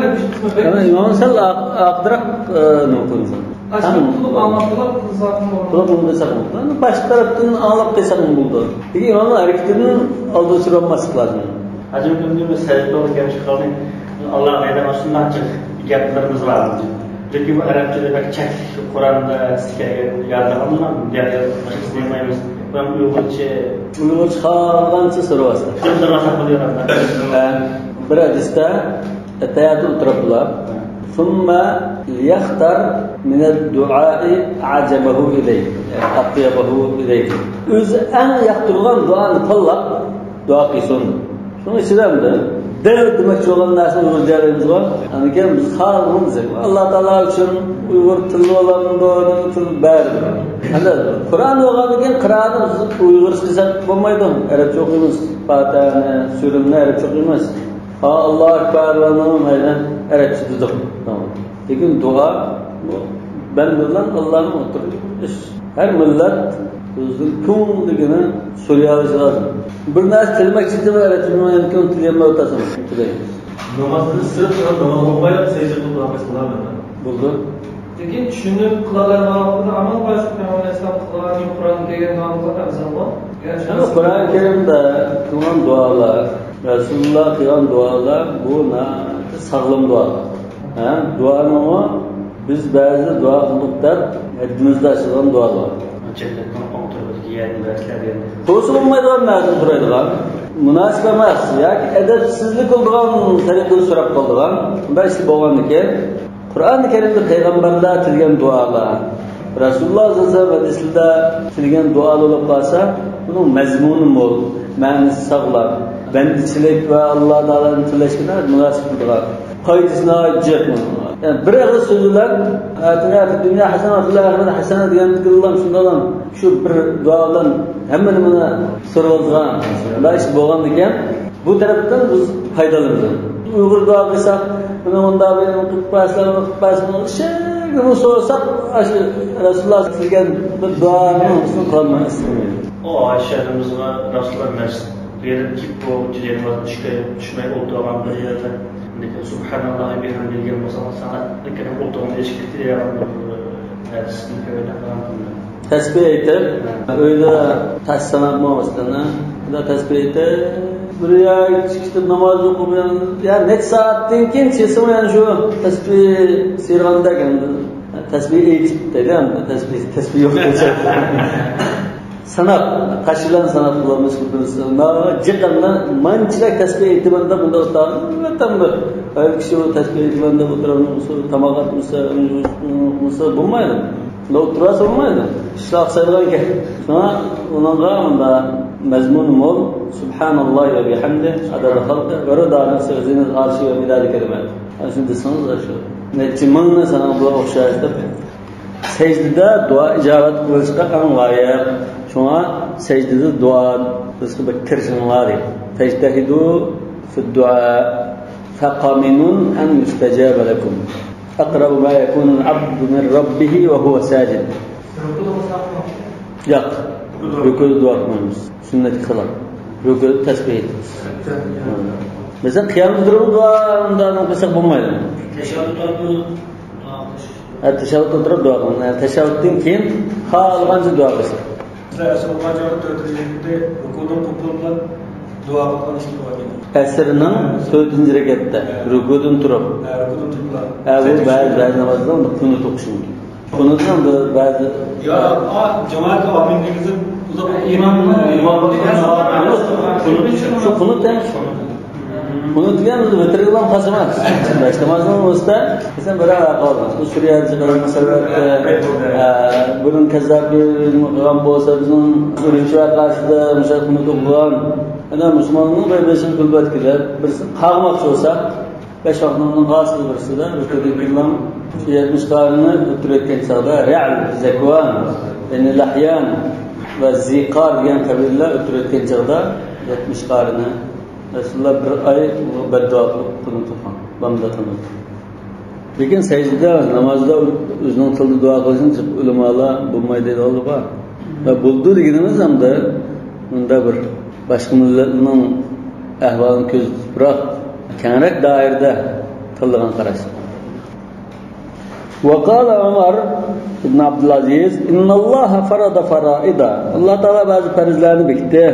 دەپ ئىشلىتىمىز. يەنى ئىمام سەل ئاق-، ئاقىدىراق، ئە، نېمە قىلىمىز؟ ئاشۇ تۇتۇپ ئاڭلاپ قىلساقمۇ بولىدۇ. تۇتۇپ ئاڭلاپ قىلساقمۇ بولىدۇ. باشقا تەرەپتىن ئاڭلاپ قىلساقمۇ بولىدۇ. لېكىن ئىمامنىڭ ھەرىكىتىدىن ئالدىن سۈرۈۋالماسلىق لازىم. ھاجىم كۈندە بىز سەھىپتە ئولتۇرغان چاغلارنى ئاللا قايدا شۇنداق جىق گەپلىرىمىز بار. لېكىن بۇ ئەرەبچىدە بەك چەكلىك، قۇرئاندا سىز كەلگەن يازىدىغان بولغان گەپلەر باشقىسىنى دېمەيمىز. بۇرام ئۇيغۇرچە. ئۇيغۇرچە خالىغانچە سورىۋالسا. شۇنداق سورىۋالساق بولىدۇ. ھە، بىر ھەدىستە ئەتەھىياتتا ئولتۇرۇپلا، ثم ليختر من الدعاء أعجبه إليه، يەنى أطيبه إليه. ئۆزى ئەڭ ياقتۇرغان دۇئانى تاللاپ، دۇئا قىلسۇن. شۇنىڭ ئىچىدە ئەمدى دىل دېمەكچى بولغان نەرسىنى ئۇيغۇرچە دەيمىزغۇ. ئاندىن كېيىن بىز خالىغىنىمىزنى، ئاللا تائالا ئۈچۈن ئۇيغۇر تىلى بولامدۇ، نېمە تىل بەرىبىر. ئەمدى قۇرئان بولغاندىن كېيىن قىرائەتنى بىز ئۇيغۇرچە قىلساق بولمايدۇ. ئەرەبچە ئوقۇيمىز. پاتىھەنى، سۈرىنى ئەرەبچە ئوقۇيمىز. ھا، ئاللاھۇ ئەكبەر، مانا مەيلى ئەرەبچە دېدۇق. تامام. لېكىن دۇئا، بۇ بەندە بىلەن ئاللانىڭ ئوتتۇرىسىدىكى ئىش. ھەر مىللەت ئۆزىنىڭ كۆڭلىدىكىنى سورىيالىشى لازىم. بىر نەرسە تىلىمەكچى ئىدىم، ئەرەبچە بىلمەيمەن، تىلىيالمايۋاتىسەن، تىلەيمىز. نامازدىن سىرت تۇرۇپ ناماز ئوقۇمايلا سەجدە قىلىپ دۇئا قىلسا بولامدۇ؟ بولىدۇ. لېكىن چۈشىنىپ قىلالايدىغان ۋاقتىدا ئامال بار، شۇ پەيغەمبەر ئەلەيھىسسالام قىلغان، قۇرئان كەلگەن دۇئا قىلغان ئەۋزەلغۇ. يەنى قۇرئان كەرىمدە قىلغان دۇئالار، رەسۇلۇللا قىلغان دۇئالار، بۇ ناھايىتى ساغلام دۇئالار. ھە، دۇئانىمۇ بىز بەزىدە دۇئا قىلدۇق دەپ ھەددىمىزدىن ئاشىدىغان دۇئالار. جەننەتنىڭ ئوڭ تەرىپىدىكى يەرنى بەرسىلەر دېگەن. بولسا بولمايدىغان نەرسىنى سورايدىغان، مۇناسىپ ئەمەس ياكى ئەدەپسىزلىك قىلىدىغان تەرىقىدە سوراپ قالىدىغان، بۇنداق ئىشلار بولغاندىكىن، قۇرئان كەرىمدە پەيغەمبەرلەر تىلىگەن دۇئالار، رەسۇلۇللا سەللەللاھۇ ئەلەيھى ۋەسەللەم ھەدىسلىرىدە تىلىگەن دۇئالار بولۇپ قالسا، بۇنىڭ مەزمۇنى مول، مەنىسى ساغلام، بەندىچىلىك ۋە ئاللا تائالانى تىلەشكە مۇناسىپ بولىدىغان، پايدىسى ناھايىتى جىق. يەنى بىر ئېغىز سۆز بىلەن، «ئاتىنا فىد دۇنيا ھەسەنە ۋە فىل ئاخىرەتى ھەسەنە» دېگەندىكىنلا شۇنداقلا شۇ بىر دۇئا بىلەن ھەممە نېمىنى سورىۋالىدىغان مۇنداق ئىش بولغاندىكىن، بۇ تەرەپتىن بىز پايدىلىنىمىز. ئۇيغۇر دۇئا قىلساق، مانا مۇنداق بىر قىلىپ بەرسىلەر، قىلىپ بەرسىلەر، ئىشىكىنى سورىساق، ئاشۇ رەسۇلۇللا قىلگان بىر دۇئانىڭ ئۈستىنى قىلالمايمىز. ئۇ ئاشۇ يېرىمىزغا رەسۇلۇللا مەسچىت بېرىپ كېلىپ، بۇ جىلىنىڭ چۈشكە چۈشمەي ئولتۇرغان بىر يەردە، لېكىن سۇبھاناللاھى بىھەمدىھى دېگەن بولسا، ساڭا لېكىن ئولتۇرغان ئىشىك دېگەن بىر ھەدىسنى كۆرۈپ قالغان. تەسبىھ ئېيتىپ، ئۆيدە تەس ساناپ ماڭماستىن، خۇدا تەسبىھ ئېيتىپ، بىر يەرگە چىقىپ ناماز ئوقۇپ، يا نەچچە سائەتتىن كېيىن چىقسىمۇ يەنە شۇ تەسبىھ سىيرىغاندەك ئەمدى. تەسبىھ ئېيتىپ دەيدۇ ئەمدى، تەسبىھ، تەسبىھ يوق دېسە. ساناپ، قاش بىلەن ساناپ بولالمىسا، بىرسى، ناغا جىق ئەمدى، مانچىلىك تەسبىھ ئېيتىمەن دەپ مۇنداق ئولتۇرغان. ئەلۋەتتە، ھەر كىشى ئۇ تەسبىھ ئېيتىمەن دەپ ئولتۇرالمىسا، تاماق ئاتمىسا، ئۇنىمىسا بولمايدۇ. ئولتۇرۇۋالسا بولمايدۇ. ئىشلار ئاقسايدىغان گەپ. شۇڭا ئۇنىڭغا مۇنداق مەزمۇنى مول، سۇبھاناللاھى ۋە بىھەمدى، ئادەدە خەلقى ۋە رىدا نەفسىھى ۋە زىننەتى ئەرشىھى ۋە مىدادى كەلىماتىھى. ئەنە شۇنى دېسىڭىز، شۇ نەچچە مىڭنى ساناڭ بۇلار ئوخشاش دەپ. سەجدىدە دۇئا ئىجابەت قىلىنىشقا ئەڭ لايىق. شۇڭا سەجدىدە دۇئا قىلىشقا بەك تىرىشىڭلار دەيدۇ. فاجتهدوا في الدعاء فقمن أن يستجاب لكم. أقرب ما يكون العبد من ربه وهو ساجد. ياق. رۇكۇدا دۇئا قىلمايمىز. سۈننەتكە خىلاپ. رۇكۇدا تەسبىھ ئېيتىمىز. مەسىلەن، قىيامدا تۇرۇپ دۇئا، ئۇنداق قىلساق بولمايدۇ. تەشەھھۇدتا تۇرۇپ دۇئا قىلىش. ھە، تەشەھھۇدتا تۇرۇپ دۇئا قىلىڭ. يەنى تەشەھھۇدتىن كېيىن خالىغانچە دۇئا قىلساق. مەسىلەن، ئەسىر ئوقۇغان چاغدا تۆتىنچى رەكەتتە رۇكۇنىڭ قوپۇپ بولۇپ دۇئا قىلغان ئىككى دۇئا ئىكەن. ئەسىرنىڭ تۆتىنچى رەكەتتە رۇكۇدىن تۇرۇپ. ھە، رۇكۇدىن تۇرۇپ. ھە، بۇ بەزى، بەزى نامازدا قۇنۇت ئوقۇش مۇمكىن. قۇنۇتنىڭ بىر بەزى يا، ئا، جامائەتكە ئامىن دېگۈزۈپ، ئۇزاق ئىمام، ئىمام قۇنۇت، شۇ قۇنۇت ھەم قۇنۇت دېگەن بىز ۋىتىرگىلا خاس ئەمەس. بەش نامازنىڭ ئۆزىدە مەسىلەن، بىر ھەۋە قالدى. بۇ سۈرىيەدە چىقىدۇ، مەسىلەن، ئە، بۇنىڭ كەززاپى قىلغان بولسا، بىزنىڭ ئۈرۈمچى ۋەقەسىدە مۇشۇ قۇنۇت ئوقۇغان. ئەنە مۇسۇلماننىڭ بىر بېشىنى كۈلبەتكىدە، بىرسى قاغماقچى بولسا، بەش ۋاقىتنىڭ خاس بىرسىدە، رۇكۇدىن كېيىن شۇ يەتمىش قارىنى ئۆتتۈرۈۋەتكەن چاغدا، رەل، زەكۋان، يەنى لەھيان ۋە زىقار دېگەن قەبىلىلەر ئۆتتۈرۈۋەتكەن چاغدا، يەتمىش قارىنى رەسۇلۇللا بىر ئاي بەددۇئا قىلىپ، قۇنۇت ئوقۇغان، بامدات نامازدا. لېكىن سەجدىدە، نامازدا ئۆزىنىڭ تىلىدا دۇئا قىلىشنى جىق ئۆلىمالار بولمايدۇ دەيدىغانلار بار. ۋە بولىدۇ دېگىنىمىز ئەمدى مۇنداق بىر باشقا مىللەتنىڭ ئەھۋالىنى كۆزىتىپراق، كەڭرەك دائىرىدە قىلىدىغان قاراش. وقال عمر بن عبد العزيز: إن الله فرض فرائض. ئاللا تائالا بەزى پەرزلەرنى بېكىتتى.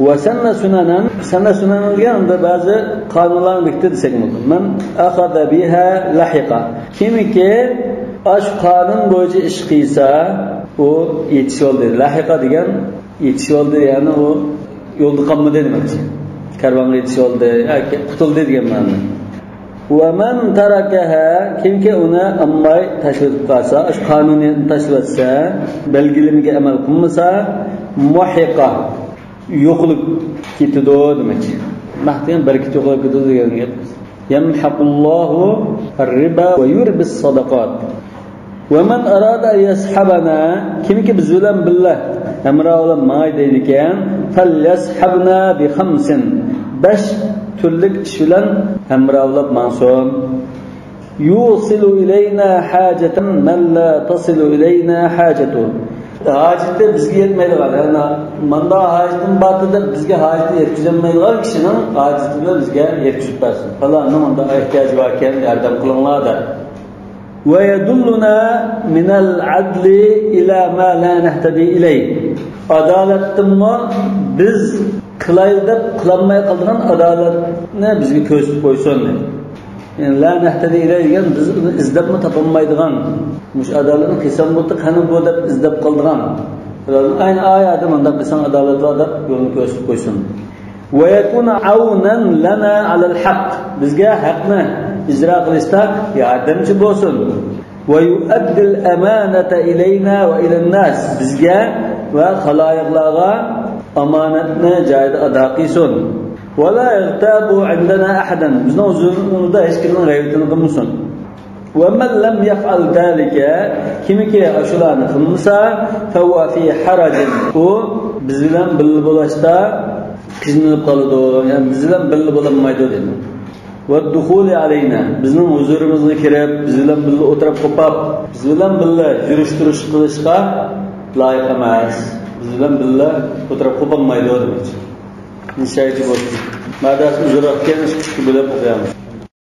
وسن سننا، سەننە سۇنەن دېگەن ئەمدى بەزى قانۇنلارنى بېكىتتى دېسەك بولىدۇ. من أخذ بها لحق. كىمكى ئاشۇ قانۇن بويىچە ئىش قىلسا، ئۇ يېتىشىۋالدى. لەھىقە دېگەن يېتىشىۋالدى، يەنى ئۇ يولدا قالمىدى دېمەكچى. كارۋانغا يېتىشىۋالدى، ياكى قۇتۇلدى دېگەن مەنىدە. ومن تركها، كىمكى ئۇنى ئالماي تاشلىۋېتىپ قالسا، ئاشۇ قانۇنىيەتنى تاشلىۋەتسە، بەلگىلىمىگە ئەمەل قىلمىسا، محق، يوقىلىپ كېتىدۇ دېمەكچى. مەھ دېگەن بەرىكەت يوقىلىپ كېتىدۇ دېگەن گەپ. يمحق الله الربا ويربي الصدقات. ومن أراد أن يصحبنا، كىمكى بىز بىلەن بىللە ھەمراھ بولۇپ ماڭاي دەيدىكەن، فليصحبنا بخمس، بەش تۈرلۈك ئىش بىلەن ھەمراھ بولۇپ ماڭسۇن. يوصل إلينا حاجة من لا تصل إلينا حاجته. ھاجىتى بىزگە يەتمەيدىغان، يەنى ماندا ھاجىتىم بارتى دەپ بىزگە ھاجىتىنى يەتكۈزەلمەيدىغان كىشىنىڭ ھاجىتىنى بىزگە يەتكۈزۈپ بەرسۇن. پالاننىڭ مۇنداق ئېھتىياجى باركەن، ياردەم قىلىڭلار دەپ. ويدلنا من العدل إلى ما لا نهتدي إليه. ئادالەتتىنمۇ بىز قىلايلى دەپ قىلالماي قالىدىغان ئادالەتنى بىزگە كۆرسىتىپ قويسۇن دەيدۇ. يەنى لا نهتدي إليه دېگەن بىز ئۇنى ئىزدەپمۇ تاپالمايدىغان، مۇشۇ ئادالەتنى قىلسام بولدى، قېنى بۇ دەپ ئىزدەپ قالىدىغان. ئەينى ئايەتتە مۇنداق قىلساڭ ئادالەت بار دەپ يولنى كۆرسىتىپ قويسۇن. ويكون عونا لنا على الحق. بىزگە ھەقنى ئىجرا قىلىشتا ياردەمچى بولسۇن. ويؤدي الأمانة إلينا وإلى الناس. بىزگە ۋە خالايىقلارغا ئامانەتنى جايىدا ئادا قىلسۇن. ولا يغتاب عندنا أحدا. بىزنىڭ ھۇزۇرىمىزدا ھېچكىمنىڭ غەيۋىتىنى قىلمىسۇن. ومن لم يفعل ذلك، كىمكى ئاشۇلارنى قىلمىسا، فهو في حرج، ئۇ بىز بىلەن بىللە بولۇشتا قىينىلىپ قالىدۇ، يەنى بىز بىلەن بىللە بولالمايدۇ دېدى. والدخول علينا، بىزنىڭ ھۇزۇرىمىزغا كىرىپ، بىز بىلەن بىللە ئولتۇرۇپ قوپاپ، بىز بىلەن بىللە يۈرۈش-تۇرۇش قىلىشقا لايىق ئەمەس، بىز بىلەن بىللە ئولتۇرۇپ قوپالمايدۇ دېمەكچى. نىشايىچى بولسۇن. مادەسى ئۇزۇنراق ئىكەن، ئىككى بۆلەپ ئوقۇيمىز.